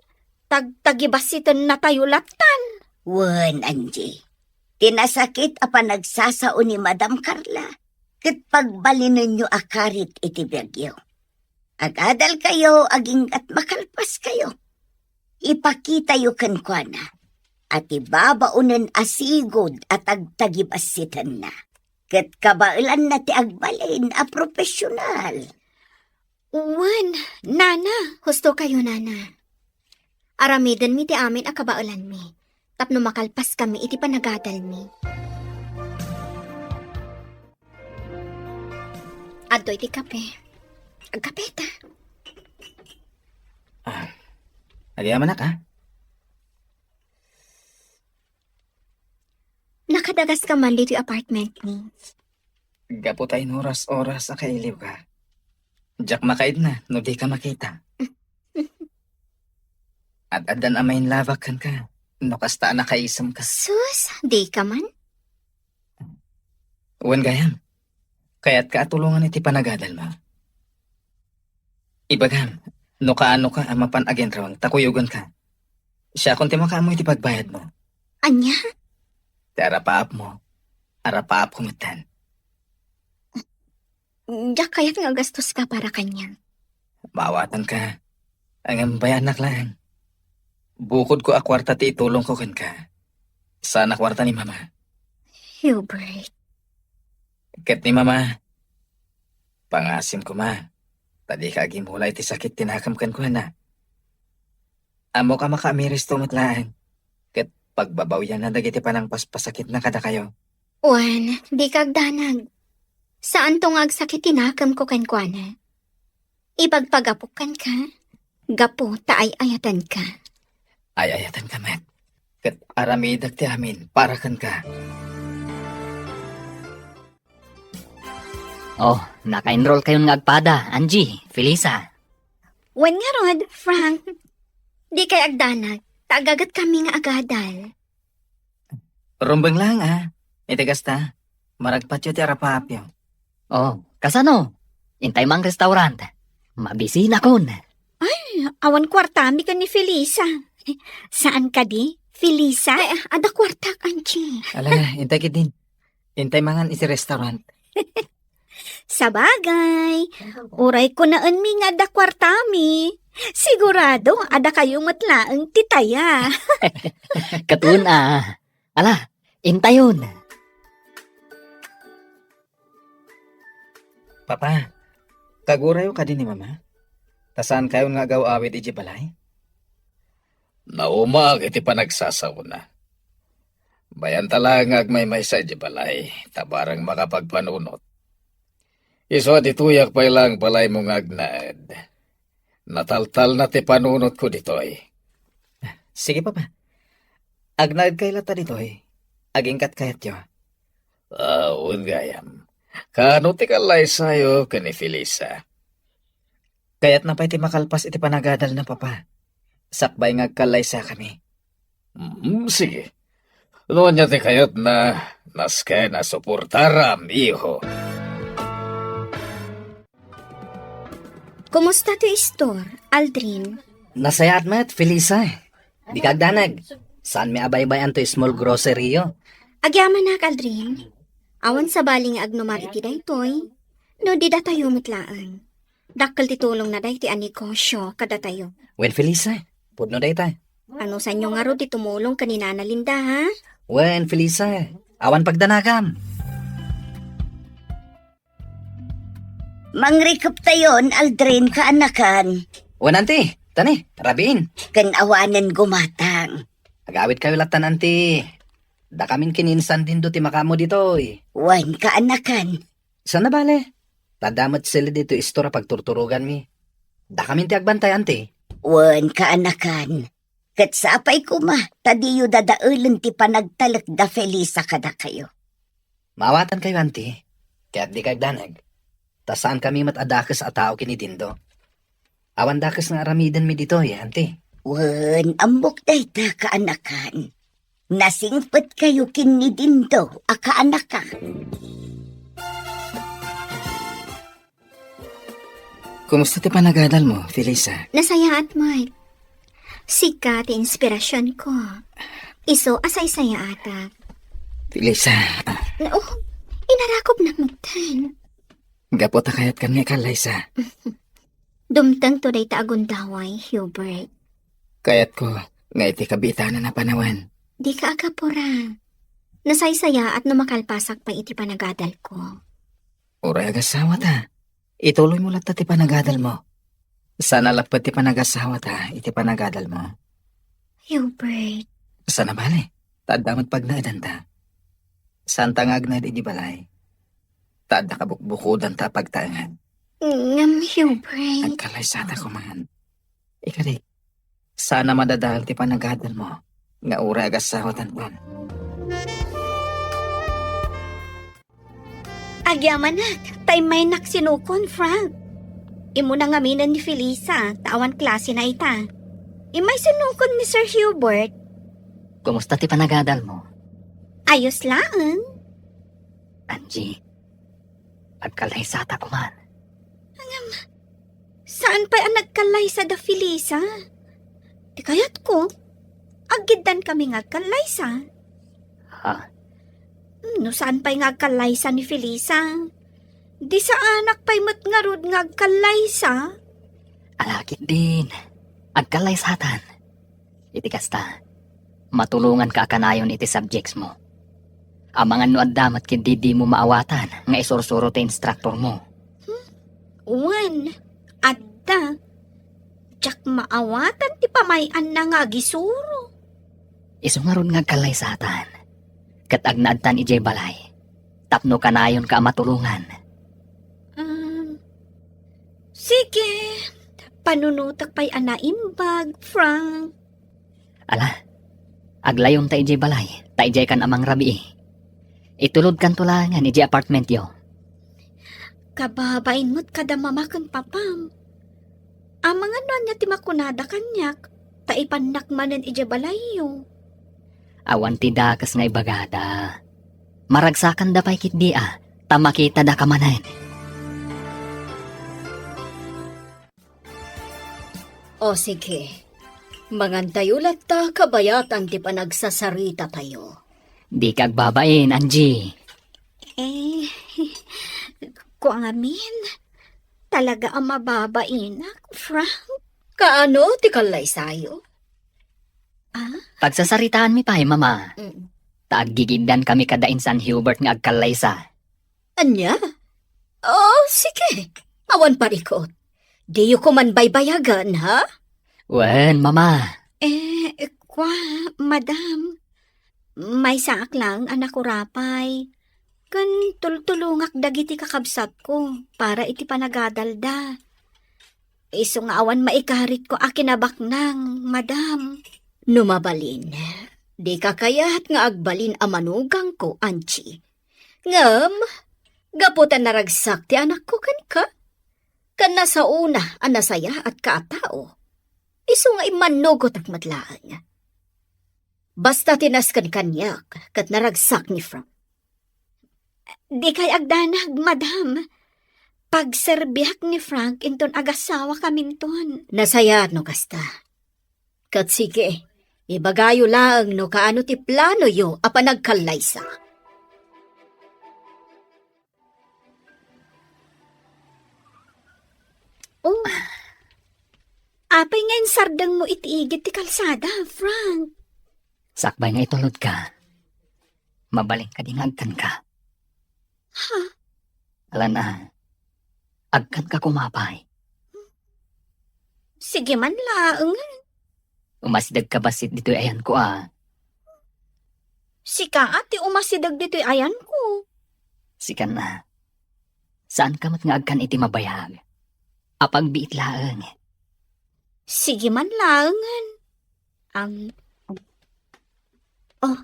tagtagibassitennatayo lattan. Wen, Angie, ti nasakit a panagsasao ni Madam Carla, ket pagbalinenyo a karit iti biagyo. Agadalkayo aginggat makalpaskayo. Ipakitayo kenkuana a ti babaonen a sigud a tagtagibassitenna, ket kabaelanna ti agbalin a profesional. Wen, nana, husto kayo, nana. Aramidenmi ti amin a kabaelanmi, tapno makalpaskami iti panagadalmi. Adtoy ti kape. Agkapeta. Ah, agyamanak, ah. Nakadagaska man ditoy apartment mi. Gapu ta inuras-oras a kailiwka. Diak makaidna no dika makita. Ad-addan a mainlabak kenka no kasta a nakaisemka. Sus, dika man? Wen gayam, kayatka a tulongan iti panagadalmo. Ibagam, no kaanoka a mapan aginrawang ta kuyoganka. Siakon ti makaammo iti pagbayadmo. Ania? Ti arapaapmo, arapaapko metten. Diak kayat nga agastoska para kaniak. Maawatanka. Ngem bayanak laeng. Bukodko a kuarta ti itulongko kenka. Saan a kuarta ni Mama. Hubert. Ket ni Mama, pangasim koma, ta dika agimula iti sakit ti nakem kenkuana. Ammok a makaamiristo met laeng, ket pagbabawianna dagiti panangpaspasakitna kadakayo. Wen, dika agdanag. Saanto nga agsakit ti nakemko kenkuana. Ipagpagapok kenka, gapu ta ay-ayatenka. Ay-ayatenka met, ket aramidek ti amin para kenka. Oh, naka-enroll kayon nga agpada, Angie, Felisa. Wen ngarud, Frank. Dikay agdanag, ta agagetkami nga agadal. Rumbeng laeng, a. Iti kasta, maragpatyo ti arapaapyo. Oh, kasano? Intay man restaurant. Mabisinakon. Ay, awan kuartami ken ni Felisa. Saan kadi, Felisa? Ay, adda kuartak, Angie. Ala, intay ketdin. Intay mangan iti restaurant. Sabagay, uray kunaenmi nga adda kuartami. Sigurado, adda kayo met laeng ti taya. Ket wen a. Ala, intayon. Papa, kagurayo kadi ni Mama? Ta saan kayon nga agaw-awid idiay balay? Naumaak iti panagsasaona. Bayanta laeng nga agmaymaysa idiay balay, ta bareng makapagpanunot. Isu a ditoyak pay laeng balaymo nga agnaed. Nataltalna ti panunotko ditoy. Sige, Papa. Agnaedkay latta ditoy. Agingkat kayatyo. Ah, wen gayam. Kaano ti kallaysayo ken ni Felisa? Kayatna pay ti makalpas iti panagadalna, Papa. Sakbay nga agkallaysakami. Mm, sige. No ania ti kayatna, nasken a suportaram, iho. Kumusta ti istor, Aldrin? Nasayaat met, Felisa. Dika agdanag. Saanmi a baybay-an toy small grocery-yo. Agyamanak, Aldrin. Awan sabali nga agnumar iti daytoy. No di datayo met laeng. Dakkel ti tulongna daytoy a negosyo kadatayo. Wen, Felisa, pudno dayta. Anusanyo ngarud ti tumulong ken ni Nana Linda, ha? Wen, Felisa, awan pagdanagam. Mangrikeptayon, Aldrin, kaanakan. Wen, anti, tani, rabiin. Ken awanen gumatang. Agawidkayo lattan, anti. Dakamin ken ni Insan Dindo ti makaammo ditoy. Wen, kaanakan. Saan a bale? Ta adda met sili ditoy istor a pagturturoganmi. Dakamin ti agbantay, anti. Wen, kaanakan. Ket sapay koma, ta diyo dadaelen ti panagtalek da Felisa kadakayo. Maawatankayo, anti, ket dika agdanag. Ta saankami met a dakes a tao ken ni Dindo. Awan dakes nga aramidenmi ditoy, anti. Wen, ammok dayta, kaanakan. Nasingpetkayo ken ni Dindo a kaanakan. Kumusta ti panagadalmo, Felisa? Nasayaat, Mark. Sika ti inspirasionko. Isu a saysayaatak. Felisa. No, inarakopnak metten. Gapu ta kayatkan nga ikallaysa. Dumtengto dayta a gundaway, Hubert. Kayatko nga iti kabitanan a panawen. Dika agapura. Nasaysayaat no makalpasak pay iti panagadalko. Uray agasawa ta. Ituloymo latta ti panagadalmo. Saan a lapped ti panagasawata iti panagadalmo. Hubert. Saan a bale, ta adda met pagnaedanta. Saanta nga agnaed idiay balay, ta adda kabukbukodanta a pagtaengan. Ngem, Hubert. Agkallaysata koman. Ikari, saan a madadael ti panagadalmo nga uray agasawatanton. Agyamanak, ta immaynak sinukon, Frank. Immuna ngaminen ni Felisa, ta awan klasena ita. Immay sinukon ni Sir Hubert. Kumusta ti panagadalmo? Ayos laeng. Angie, agkallaysata koman. Ngem, saan pay a nagkallaysa da Felisa? Ti kayatko, aggiddan kami nga agkallaysa. Ha? No saan pay nga agkallaysa ni Felisa, di saanak pay met ngarud nga agkallaysa? Alakit din, agkallaysatan. Iti kasta, matulonganka a kanayon iti subjects mo. Amangan no adda met ket dimo maawatan nga isursuro ti instructor mo. Hmm? Wen, adda. Diak maawatan ti pamay-anna nga agisuro. Isu ngarud nga agkallaysatan, ket agnaedtan idiay balay, tapno kanayonka a matulongan. Um, sige, panunotek pay a naimbag, Frank. Ala, aglayonta idiay balay, ta idiaykan a mangrabii. Itulodkanto laengen idiay apartmentyo. Kababain met kada mama ken papam. Amangan no ania ti makunada kaniak, ta ipannak manen idiay balayyo. Awan ti dakes nga ibagada. Maragsakanda pay ketdi a, ta makitadaka manen. O sige, mangantayo latta kabayatan ti panagsasarita tayo. Dika agbabain, Angie. Eh, kua ngamin, talaga a mababainak, Frank. Kaano ti kallaysayo? Ah? Pagsasaritaanmi pay, Mama. Mm. Ta aggigiddan kami kada insan Hubert nga agkallaysa. Ania? Oh, sige. Awan parikot. Diyo koman baybayagan, ha? Wen, Mama. Eh, kua, Madam. Maysaak laeng a nakurapay. Ken tultulongak dagiti kakabsatko para iti panagadalda. Isu nga awan maikaritko a kinabaknang, Madam. No mabalin, dika kayat nga agbalin a manugangko, Angie. Ngem, gapu ta naragsak ti anakko kenka, ken nasaona a nasayaatka a tao, isu nga immannugotak met laeng. Basta ti nasken kaniak ket naragsak ni Frank. Dikay agdanag, Madam. Pagserbiak ni Frank inton agasawakaminton. Nasayaat no kasta. Ket sige, ibagayo laeng no kaano ti planoyo a panagkallaysa. Oh, apay nga insardengmo iti igid ti kalsada, Frank? Sakbay nga itulodka, mabalin kadi nga agkanka? Ha? Alan a, agkanka koma pay. Sige man laeng. Umasidegka bassit ditoy ayanko a. Sika a ti umasideg ditoy ayanko. Sikan a. Saanka met nga agkan iti mabayag. Apagbiit laeng. Sige man laengen. Ang, oh,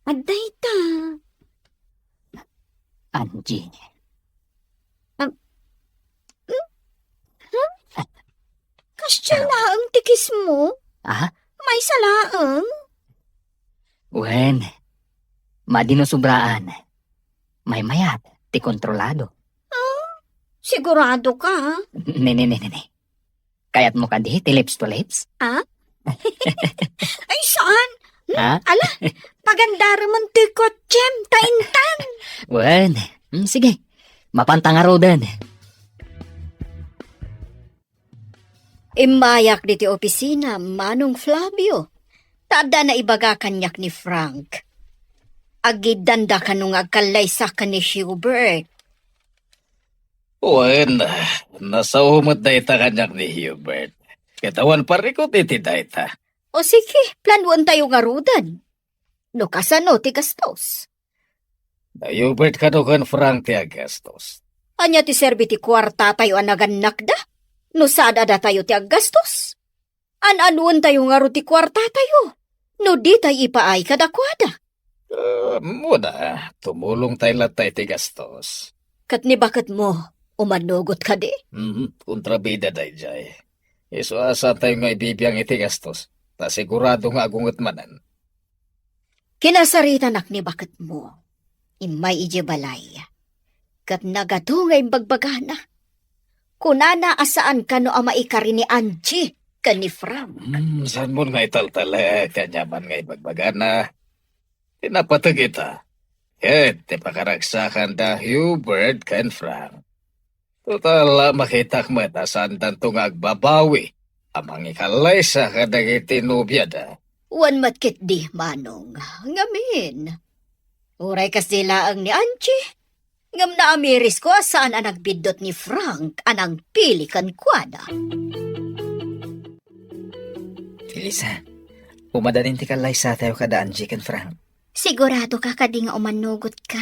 adda ita. Angie. Am-, hmm? Huh? Kasdiay laeng ti kiss mo? Ah? Maysa laeng? Wen, madi no sobraan. Maymayat ti kontrolado. Ah, sigurado ka? Ne, ne, ne, ne, ne. Kayatmo kadi ti lips to lips? Ah? Ay, saan? Hmm? Ha? Ala, pagandarem ti kotsem, ta intan. Wen, mm, sige. Mapanta ngaruden. Immayak ditoy opisina, Manong Flavio. Ta adda naibaga kaniak ni Frank. Agiddanda kano nga agkallaysa ken ni Hubert. Wen, nasao met dayta kaniak ni Hubert. Ket awan parikut iti dayta. O sige, planuentayo ngaruden. No kasano ti gastos? Ni Hubert kano ken Frank ti aggastos. Ania ti serbi ti kuartatayo a nagannakda? No sad a datayo ti aggastos? An-anuentayo ngarud ti kuartatayo no ditay ipaay kadakuada? Ah, muna, tumulongtay latta iti gastos. Ket ni baketmo, umanugot kadi? Mhm, kontrabida daydiay. Isu a saantayo nga ibibiang iti gastos, ta sigurado nga agunget manen. Kinasaritanak ni baketmo. Immay idiay balay. Ket nagadu nga imbagbagana. Kunana a saan kano a maikari ni Angie ken ni Frank. Hmm, saanmon nga italtalek, aniaman nga ibagbagana. Ti napateg ita, ket ti pakaragsakan da Hubert ken Frank. Total, makitak met a saandanto nga agbabawi a mangikallaysa kadagiti nobiada. Wen met ketdi, Manong. Ngamin, uray kasdi laeng ni Angie, ngem naamirisko a saan a nagbiddut ni Frank a nangpili kenkuana. Felisa, umadalin ti kallaysatayo kada Angie ken Frank. Sigurado ka kadi nga umanugot ka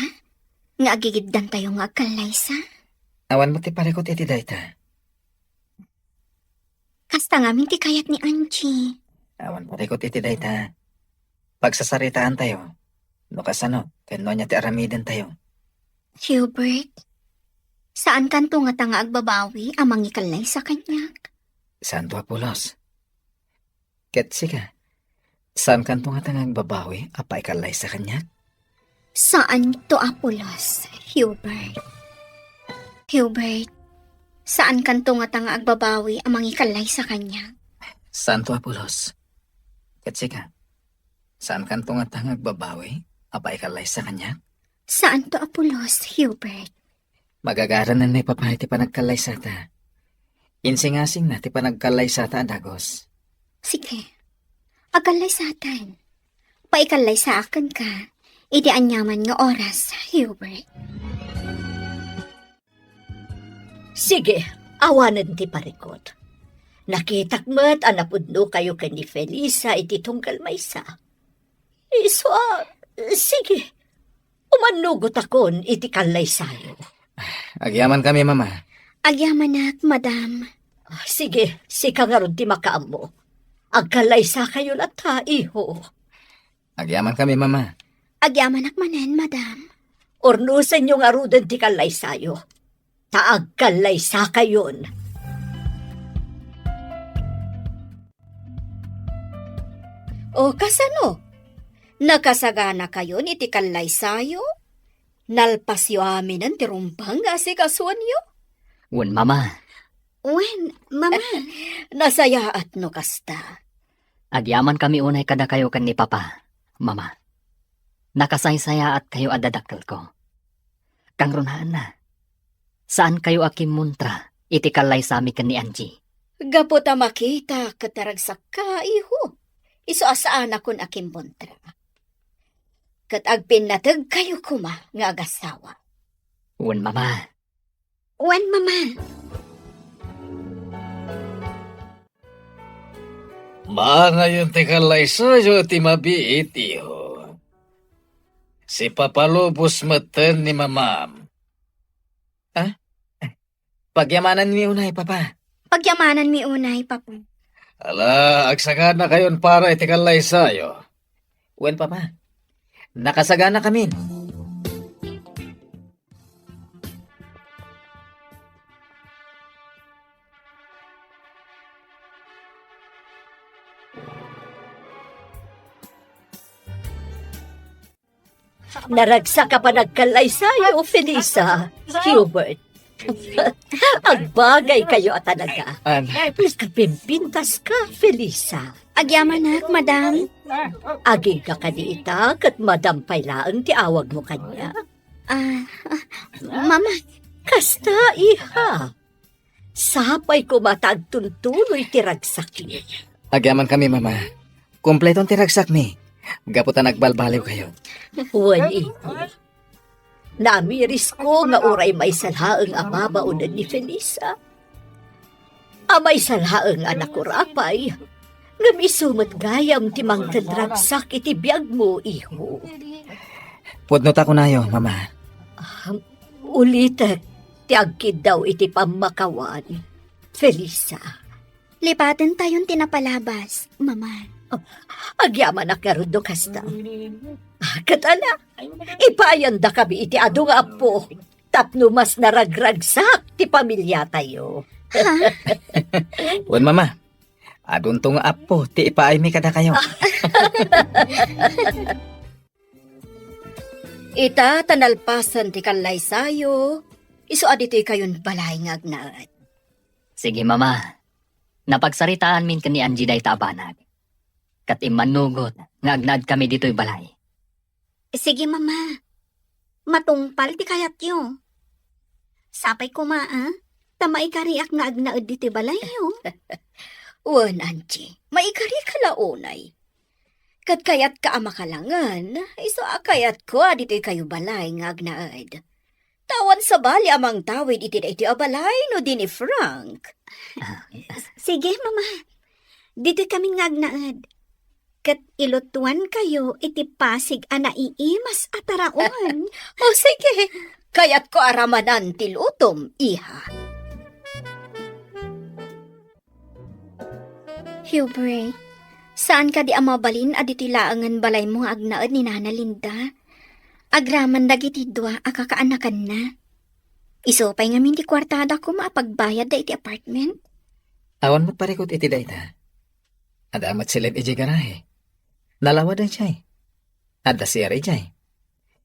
nga agigiddantayo nga agkallaysa? Awan met ti parikut iti dayta. Kasta ngamin ti kayat ni Angie. Awan parikut iti dayta. Pagsasaritaantayo. No kasano, ken no ania ti aramidentayo. Hubert, saankanto ngata nga agbabawi a mangikallaysa kaniak? Saanto a pulos. Ket sika, saankanto ngata nga agbabawi a paikallaysa kaniak? Saanto a pulos, Hubert. Hubert, saankanto ngata nga agbabawi a mangikallaysa kaniak? Saanto a pulos. Ket sika, saankanto ngata nga agbabawi a paikallaysa kaniak? Saanto a pulos, Hubert. Magagaranen ni Papa iti panagkallaysata. Insingasingna ti panagkallaysata a dagus. Sige. Agkallaysatan. Paikallaysaak kenka iti aniaman nga oras, Hubert. Sige, awanen ti parikut. Nakitak met a napudnokayo ken ni Felisa iti tunggal maysa. Isu a, sige, umanugotakon iti kallaysayo. Agyamankami, Mama. Agyamanak, Madam. Sige, sika ngarud ti makaammo. Agkallaysakayo latta, iho. Agyamankami, Mama. Agyamanak manen, Madam. Urnosenyo ngaruden ti kallaysayo. Ta agkallaysakayon. O kasano? Nakasaganakayon iti kallaysayo? Nalpasyo aminen ti rumbeng nga asikasuenyo? Wen, Mama. Wen, Mama. Nasayaat no kasta. Agyamankami unay kadakayo ken ni Papa, Mama. Nakasaysayaatkayo a dadakkelko. Kangrunaanna, saankayo a kimmuntra iti kallaysami ken ni Angie. Gapu ta makita ket ti ragsakka, iho, isu a saanakon a kimmuntra. Ket agpinnategkayo koma nga agasawa. Wen, Mama. Wen, Mama. Maangayon ti kallaysayo ti mabiit, iho. Sipapalubos metten ni Mamam. Ah? Pagyamananmi unay, Papa. Pagyamananmi unay, Papa. Ala, agsakanakayon para iti kallaysayo. Wen, Papa. Nakasaganakamin. Naragsak a panagkallaysayo, Felisa, Hubert. Agbagaykayo a talaga. An- Nakapimpintaska, Felisa. Agyamanak, madam. Agingga kadi ita, ket madam pay laeng ti awagmo kaniak. Ah, mama. Kasta, iha. Sapay koma ta agtuntuloy ti ragsakyo. Agyamankami, Mama. Kompleton ti ragsakmi. Gapu ta nagbalbaliwkayo. Wen, iha. Namirisko nga uray maysa laeng a babaonen ni Felisa. A maysa laeng a nakurapay. Ngem isu met gayam ti mangted ragsak iti biagmo, iho. Pudno ta kunayo, Mama. Ah, ulitek ti agkiddaw iti pammakawan, Felisa. Lipatentayon ti napalabas, Mama. Oh, agyamanak ngarud no kasta. Ah, ket ala, ipaayandakami iti adu nga appo tapno mas naragragsak ti pamiliatayo. Ha? Wen, Mama. Adunto nga appo ti ipaaymi kadakayo. Ita ta nalpasen ti kallaysayo, isu a ditoykayon balay nga agnaed. Sige, Mama. Napagsaritaanmin ken ni Angie dayta a banag. Ket immannugot nga agnaedkami ditoy balay. Sige, Mama. Matungpal ti kayatyo. Sapay koma, a, ta maikariak nga agnaed ditoy balayyo. Wen, Angie, maikarika la unay. Ket kayatka a makalangen, isu a kayatko a ditoykayo balay nga agnaed. Ta awan sabali a mangtawid iti daytoy a balay no di ni Frank. Ah. Sige, Mama. Ditoykamin nga agnaed. Ket ilutuankayo iti pasig a naiimas a taraon. O, sige. Kayatko a ramanan ti lutom, iha. Hubert, saan kadi a mabalin a ditoy laengen balaymo nga agnaed ni Nana Linda? Agraman dagiti dua a kakaanakanna. Isu pay ngamin ti kuartadakon a pagbayadda iti apartment? Awan met parikut iti dayta. Adda met siled idiay garahe. Nalawa daydiay. Adda C R idiay.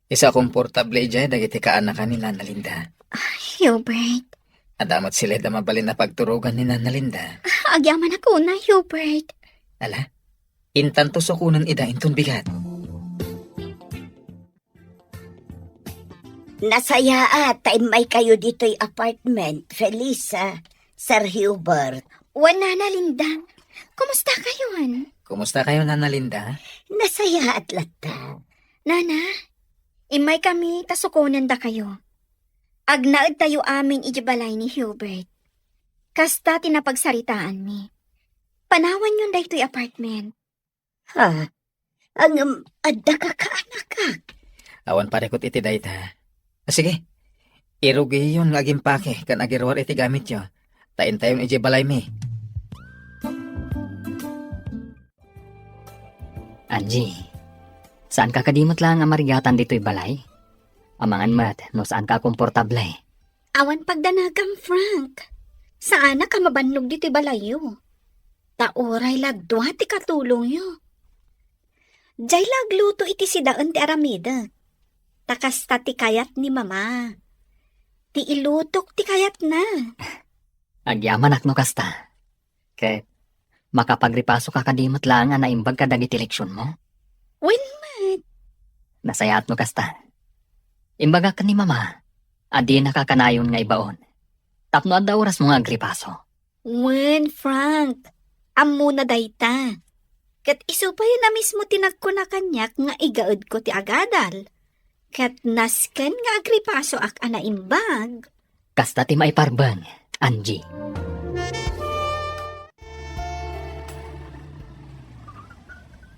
Isu a komportable idiay dagiti kaanakan ni Nana Linda. Ay, Hubert. Adda met siled a mabalin a pagturogan ni Nana Linda. Ah, agyamanak unay, Hubert. Ala, intanto sukonen ida inton bigat. Nasayaat ta immaykayo ditoy apartment, Felisa, Sir Hubert. Wen, Nana Linda. Kumustakayon? Kumustakayo, Nana Linda? Nasayaat latta. Nana, immaykami ta sukonendakayo. Agnaedtayo amin idiay balay ni Hubert. Kasta ti napagsaritaanmi. Panawanyon daytoy apartment. Ha? Ngem adda kakaanakak? Awan parikut iti dayta. Sige, irugiyon nga agimpake ken agiruar iti gamityo, ta intayon idiay balaymi. Angie, saanka kadi met laeng a marigatan ditoy balay? Amangan met no saanka a komportable. Awan pagdanagam, Frank. Saanak a mabannog ditoy balayyo. Ta uray la dua ti katulongyo. Diay la agluto iti sidaen ti aramidek. Ta kasta ti kayat ni Mama. Ti ilutok ti kayatna. Agyamanak no kasta. Ket makapagripasoka kadi met laeng a naimbag kadagiti leksionmo? Wen met. Nasayaat no kasta. Imbagak ken ni Mama a dinaka kanayon nga ibaon tapno adda orasmo nga agripaso. Wen, Frank. Ammona dayta. Ket isu payen a mismo ti nagkuna kaniak nga igaedko ti agadal. Ket nasken nga agripasoak a naimbag. Kasta ti maiparbeng, Angie.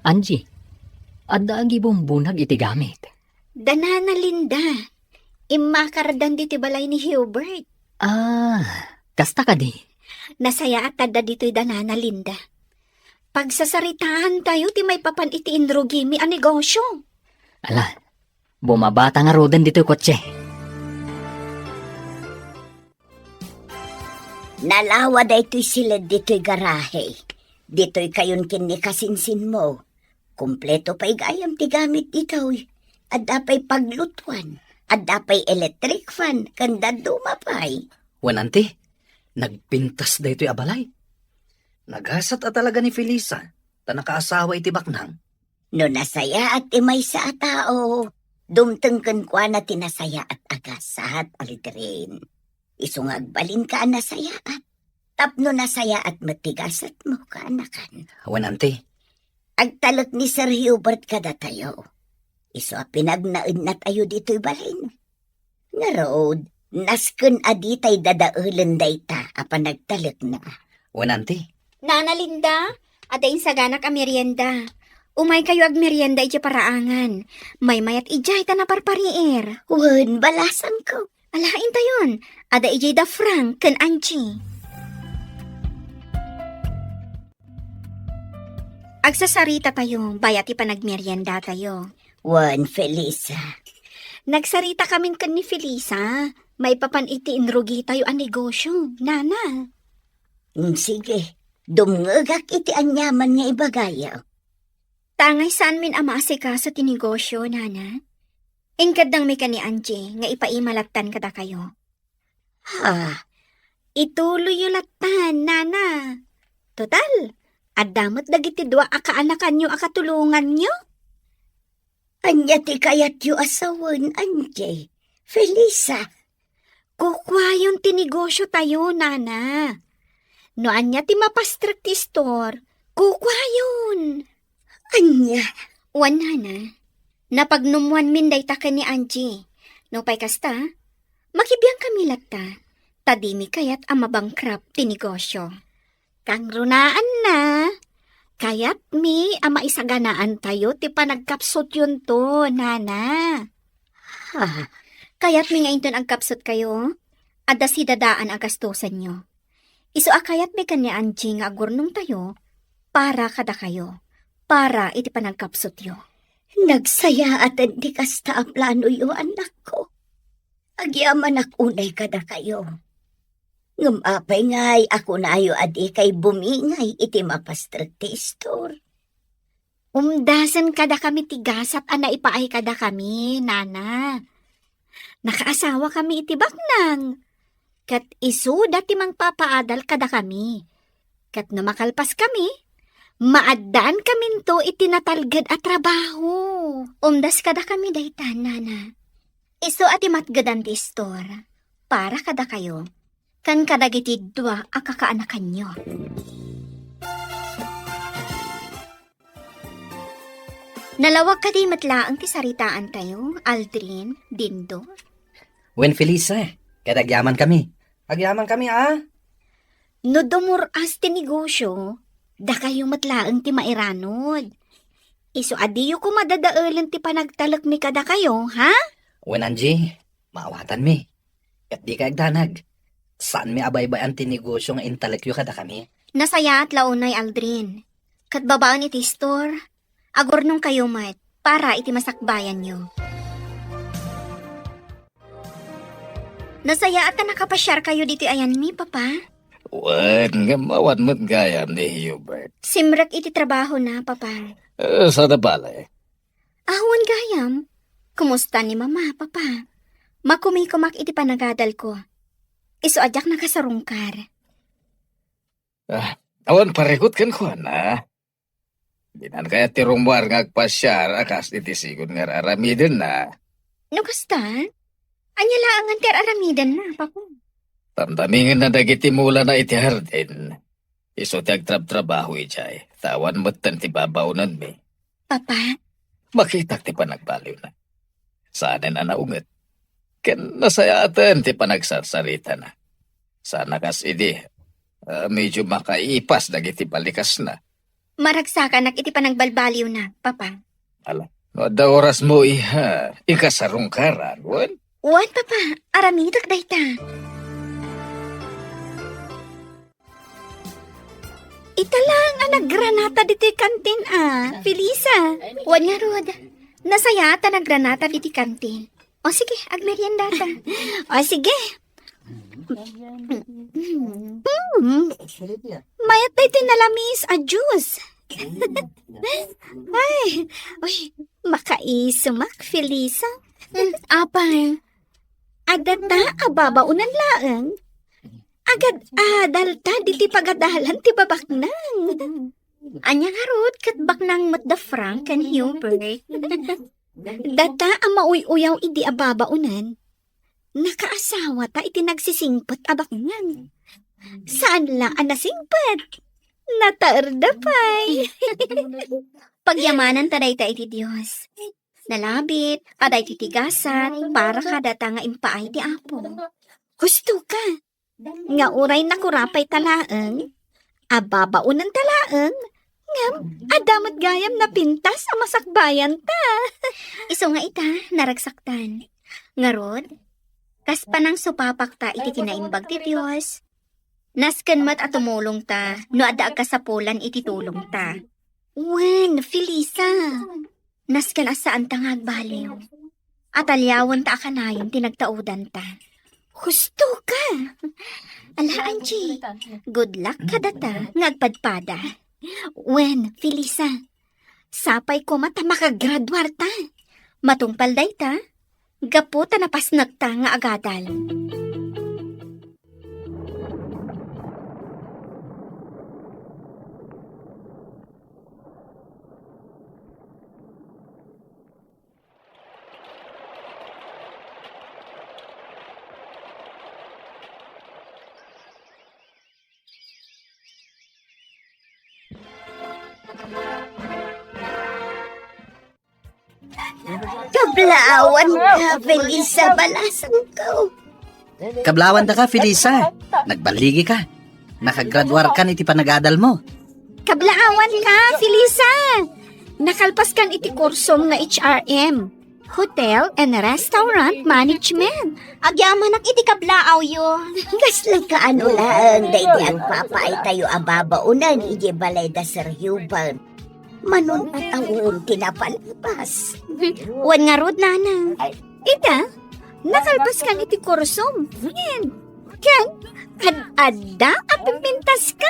Angie, adda agibumbunag iti gamit. Da Nana Linda, Immakardan ditoy balay ni Hubert. Ah, kasta kadi? Nasayaat adda ditoy da Nana Linda. Pagsasaritaantayo ti maipapan iti inrugimi a negosyo. Ala, bumabata ngaruden ditoy kotse. Nalawa daytoy siled ditoy garahe. Ditoy kayon ken ni kasinsinmo. Kompleto pay gayam ti gamit ditoy. Adda pay paglutuan, adda pay electric fan, ken dadduma pay. Wen, anti, nagpintas daytoy a balay. Nagasat a talaga ni Felisa, ta nakaasawa iti baknang. No nasayaat ti maysa a tao, dumteng kenkuana ti nasayaat a gasat, Aldrin. Isu nga agbalinka a nasayaat, tapno nasayaat met ti gasatmo, kaanakan. Wen, anti. Agtalek ni Sir Hubert kadatayo. Isu a pinagnaednatayo ditoy balayna. Ngarud, nasken a ditay dadaelen dayta a panagtalekna. Wen, anti. Nana Linda, adda insaganak a merienda. Umaykayo agmerienda idiay paraangan. Maymayat idiay ta naparpariir. Wen, balasanko. Ala, intayon. Adda idiay da Frank ken Angie. Agsasarita tayo, bayat ti panagmerienda tayo. Wen, Felisa. Nagsarita kamin ken ni Felisa, maipapan iti inrugi tayo a negosyo, Nana. Mm, sige, dumngegak iti aniaman nga ibagayo. Tangay saanmin a maasikaso ti negosyo, Nana. Inkeddangmi ken ni Angie nga ipaima lattan kadakayo. Ha? Ituloyyo lattan, Nana. Total, adda met dagiti dua a kaanakanyo a katulonganyo. Ania ti kayatyo a sawen, Angie? Felisa? Kukuayon ti negosyo tayo, Nana. No ania ti mapastrek ti istor, kukuayon. Ania? Wen, Nana. Napagnummoanmin dayta ken ni Angie. Nupay kasta, makibiangkami latta, ta dimi kayat a mabankrupt ti negosyo. Kangrunaanna, kayatmi a maisaganaantayo ti panagkapsutyonto, Nana. Ha? Kayatmi nga inton agkapsutkayo, adda sidadaan a gastusenyo. Isu a kayatmi ken ni Angie nga agurnongtayo para kadakayo, para iti panagkapsutyo. Nagsayaaten ti kasta a planoyo, anakko. Agyamanak unay kadakayo. Ngem apay ngay a kunayo a dikay bumingay iti mapastrek ti istor? Umdasen kadakami ti gasat a naipaay kadakami, Nana. Nakaasawakami iti baknang, ket isuda ti mangpapaadal kadakami. Ket no makalpaskami, maaddaankaminto iti natalged a trabaho. Umdas kadakami dayta, Nana. Isu a ti matgedan ti istor para kadakayo ken kadagiti dua a kakaanakanyo. Nalawag kadi met laeng ti saritaantayo, Aldrin, Dindo? Wen, Felisa, ket agyamankami. Agyamankami, a? No dumur-as ti negosyo, dakayo met laeng ti mairanod. Isu a diyo koma dadaelen ti panagtalekmi kadakayo, ha? Wen, Angie, maawatanmi. Ket dikay agdanag. Saanmi a baybay-an ti negosyo nga intalekyo kadakami. Nasayaat la unay, Aldrin. Ket babaen iti istor, agurnongkayo met para iti masakbayanyo. Nasayaat a nakapasiarkayo ditoy ayanmi, Papa. Wen, ngem awan met gayam ni Hubert. Simrek iti trabahona, Papa. Eh, sada bale. Awan gayam. Kumusta ni Mama, Papa? Makumikomak iti panagadalko. Isu a diak nakasarungkar. Ah, awan parikut kenkuana. Dinan kayat ti rummuar nga agpasiar a kas iti sigud nga ar-aramidenna. No kasta, ania laengen ti ar-aramidenna, Papa? Tamtamingenna dagiti mulana iti hardin. Isu ti agtrabtrabaho idiay, ta awan metten ti babaonenmi. Papa? Makitak ti panagbaliwna. Saanen a naunget. Ken nasayaaten ti panagsarsaritana. Saan a kas idi, ah, medyo makaipas dagiti balikasna. Maragsakanak iti panagbalbaliwna, Papa. Ala, no adda orasmo, iha, inka sarungkaran, wen? Wen, Papa, aramidek dayta. Ita laeng a naggranata ditoy kantin a, Felisa. Wen ngarud, nasayaat a naggranata ditoy kantin. O sige, agmeriendata. O sige. Mm. Mayat daytoy nalamiis a juice. Ay, uy, makaisumak, Felisa. Mm, apay? Adda ta a babaonan laeng. Agad-adal ta ditoy pagadalan ti babaknang. Ania ngarud ket baknang met da Frank ken Hubert? Data a mauy-uyaw idi a babaonan. Nakaasawata iti nagsisingpet a baknang. Saan la a nasingpet. Nataerda pay. Pagyamananta dayta iti Dios. Nalabit a daytoy ti gasat para kadata nga impaay ti Apo. Husto ka. Nga uray nakurapay ta laeng, a babaonan ta laeng, ngem adda met gayam napintas a masakbayan ta. Isu nga ita, naragsaktan. Ngarud, kas panangsupapakta iti kinaimbag ti Dios, nasken met a tumulongta no adda agkasapulan iti tulongta. Wen, Felisa, nasken a saanta nga agbaliw. Ataliawenta a kanayon ti nagtaudanta. Husto ka! Ala, Angie, good luck kadata nga agpadpada. Wen, Felisa, sapay koma ta makagraduar ta. Matungpal dayta, gapu ta napasnekta nga agadal. Kablaawan ka, Felisa, balasangko. Kablaawan ta ka, Felisa. Nagballigi ka. Nakagraduar kan iti panagadal mo. Kablaawan ka, Felisa. Nakalpas kan iti kursom nga H R M, Hotel and Restaurant Management. Agyamanak iti kablaawyo. Kasla kaano laeng daydi agpapaaytayo a babaonan iti balay da Sir Hubert. Manon a tawen ti napalpas. Wen ngarud, Nanang. Ita, nakalpas kan iti kursom. Ken, ken, ad-adda a pimpintas ka.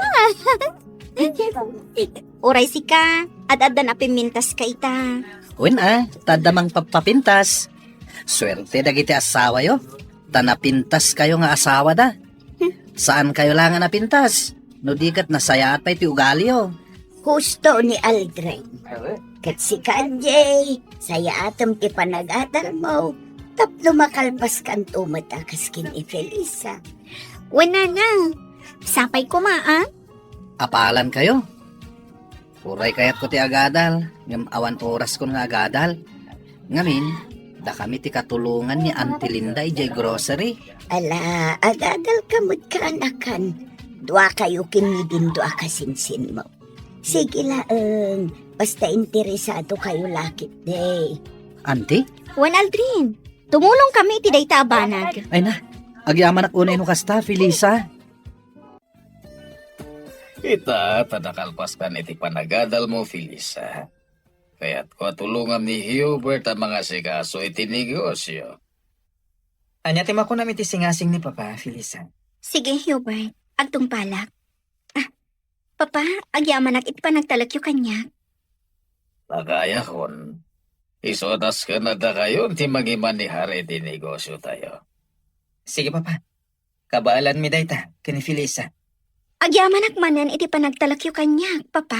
Uray sika, ad-addan a pimpintas ka ita. Wen a, ta adda mangpapapintas. Suerte dagiti asawayo, ta napintas kayo nga asawada. Saan kayo la nga napintas, no di ket nasayaat pay ti ugaliyo. Husto ni Aldrin. Ket sika, Jay, sayaatem ti panagadalmo tapno makalpaskanto met a kas ken ni Felisa. Wen, Nana, sapay koma, a? Apalan kayo. Uray kayatko ti agadal, ngem awan oraskon nga agadal. Ngamin, dakami ti katulongan ni Auntie Linda idiay grocery. Ala, agadal ka met ken anakan. Dua kayo ken ni Dindo a kasinsinmo. Sige laeng, basta interesado kayo la ketdi. Auntie? Wen, Aldrin, tumulong kami iti dayta a banag. Ay na, agyamanak unay no kasta, Felisa. Ita, ta nakalpaskan iti panagadalmo, Felisa. Kayatko a tulongam ni Hubert a mangasikaso iti negosyo. Ania ti makunam iti singasing ni Papa, Felisa? Sige, Hubert. Agtungpalak. Ah, Papa, agyamanak iti panagtalekyo kaniak. Nagayakon. Isu a nasken a dakayo ti mangimanehar iti negosyotayo. Sige, Papa. Kabaelanmi dayta ken ni Felisa. Agyamanak manen iti panagtalekyo kaniak, Papa.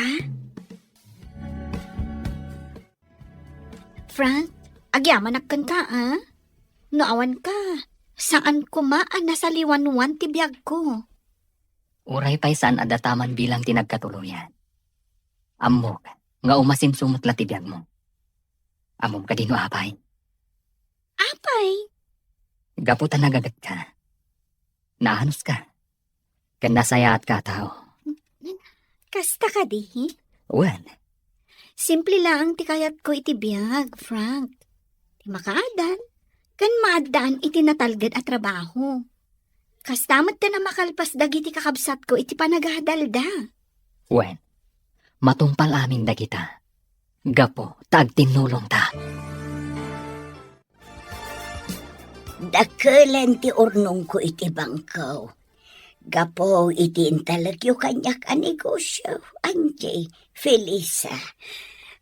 Frank, agyamanak kenka, a? No awanka, saan koma a nasaliwanwan ti biagko. Uray pay saan a dataman bilang ti nagkatuloyan. Ammok nga umasinso met la ti biagmo. Ammom kadi no apay? Apay? Gapu ta nagagetka. Naanuska. Ken nasayaatka a tao. Kasta kadi? Wen. Simple laeng ti kayatko iti biag, Frank. Ti makaadal, ken maaddaan iti natalged a trabaho. Kasta met ti a makalpas dagiti kakabsatko iti panagadalda. Wen, matungpal amin dagita. Gapu ta agtinnulongta. Dakelen ti urnongko iti bangko. Gapu iti intalekyo kaniak a negosio, Angie, Felisa.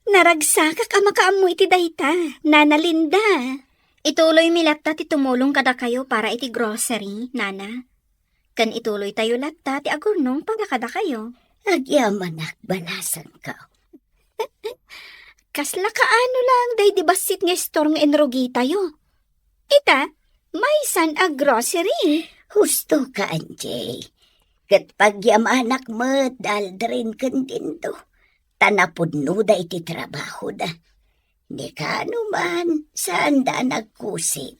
Naragsakak a makaammo iti dayta, Nana Linda. Ituloymi latta ti tumulong kadakayo para iti grocery, Nana. Ken ituloytayo latta ti agurnong para kadakayo. Agyamanak, balasangko. Kasla kaano lang daydi bassit nga istor nga inrugitayo. Ita, maysan a grocery. Husto ka, Angie. Ket pagyamanak met da Aldrin ken Dindo. Ta napudnoda iti trabahoda. Ni kaano man, saanda a nagkusit.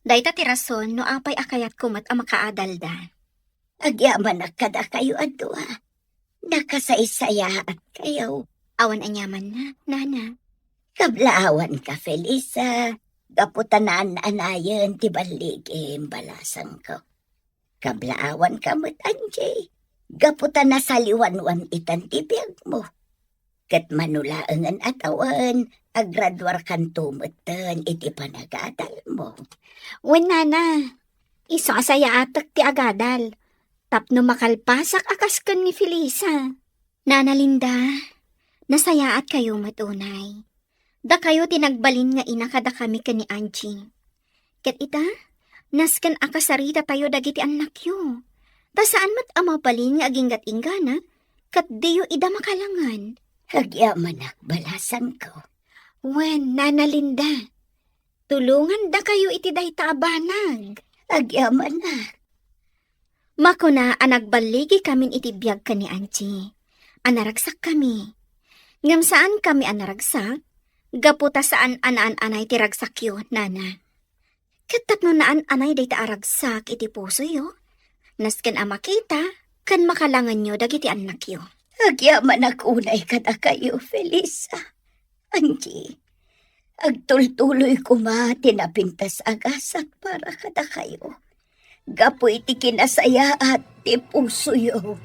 Dayta ti rason no apay a kayatko met a makaadalda. Agyamanak kadakayo a dua. Nakasaysayaatkayo. Awan aniamanna, Nana. Kablaawanka, Felisa, gapu ta naan-anayen ti balligim, balasangko. Kablaawanka met, Angie, gapu ta nasaliwanwan itan ti biagmo. Ket mano laengen a tawen, agraduarkanto metten iti panagadalmo. Wen, Nana, isu a sayaatek ti agadal, tapno makalpasak a kas ken ni Felisa. Nana Linda, nasayaatkayo met unay. Dakayo ti nagbalin nga ina kadakami ken ni Angie. Ket ita, nasken a kasaritatayo dagiti annakyo. Ta saan met a mabalin nga aginggat-inggana, ket diyo ida makalangen. Agyamanak, balasangko. Wen, Nana Linda, tulongandakayo iti dayta a banag. Agyamanak. Makuna a nagballigikamin iti biag ken ni Angie, a naragsakkami. Ngem saankami a naragsak, gapu ta saan a naan-anay ti ragsakyo, Nana. Ket tapno naan-anay dayta a ragsak iti pusoyo, nasken a makita ken makalangenyo dagiti annakyo. Agyamanak unay kadakayo, Felisa. Angie, agtultuloy koma ti napintas a gasat para kadakayo. Gapu iti kinasayaat ti pusoyo.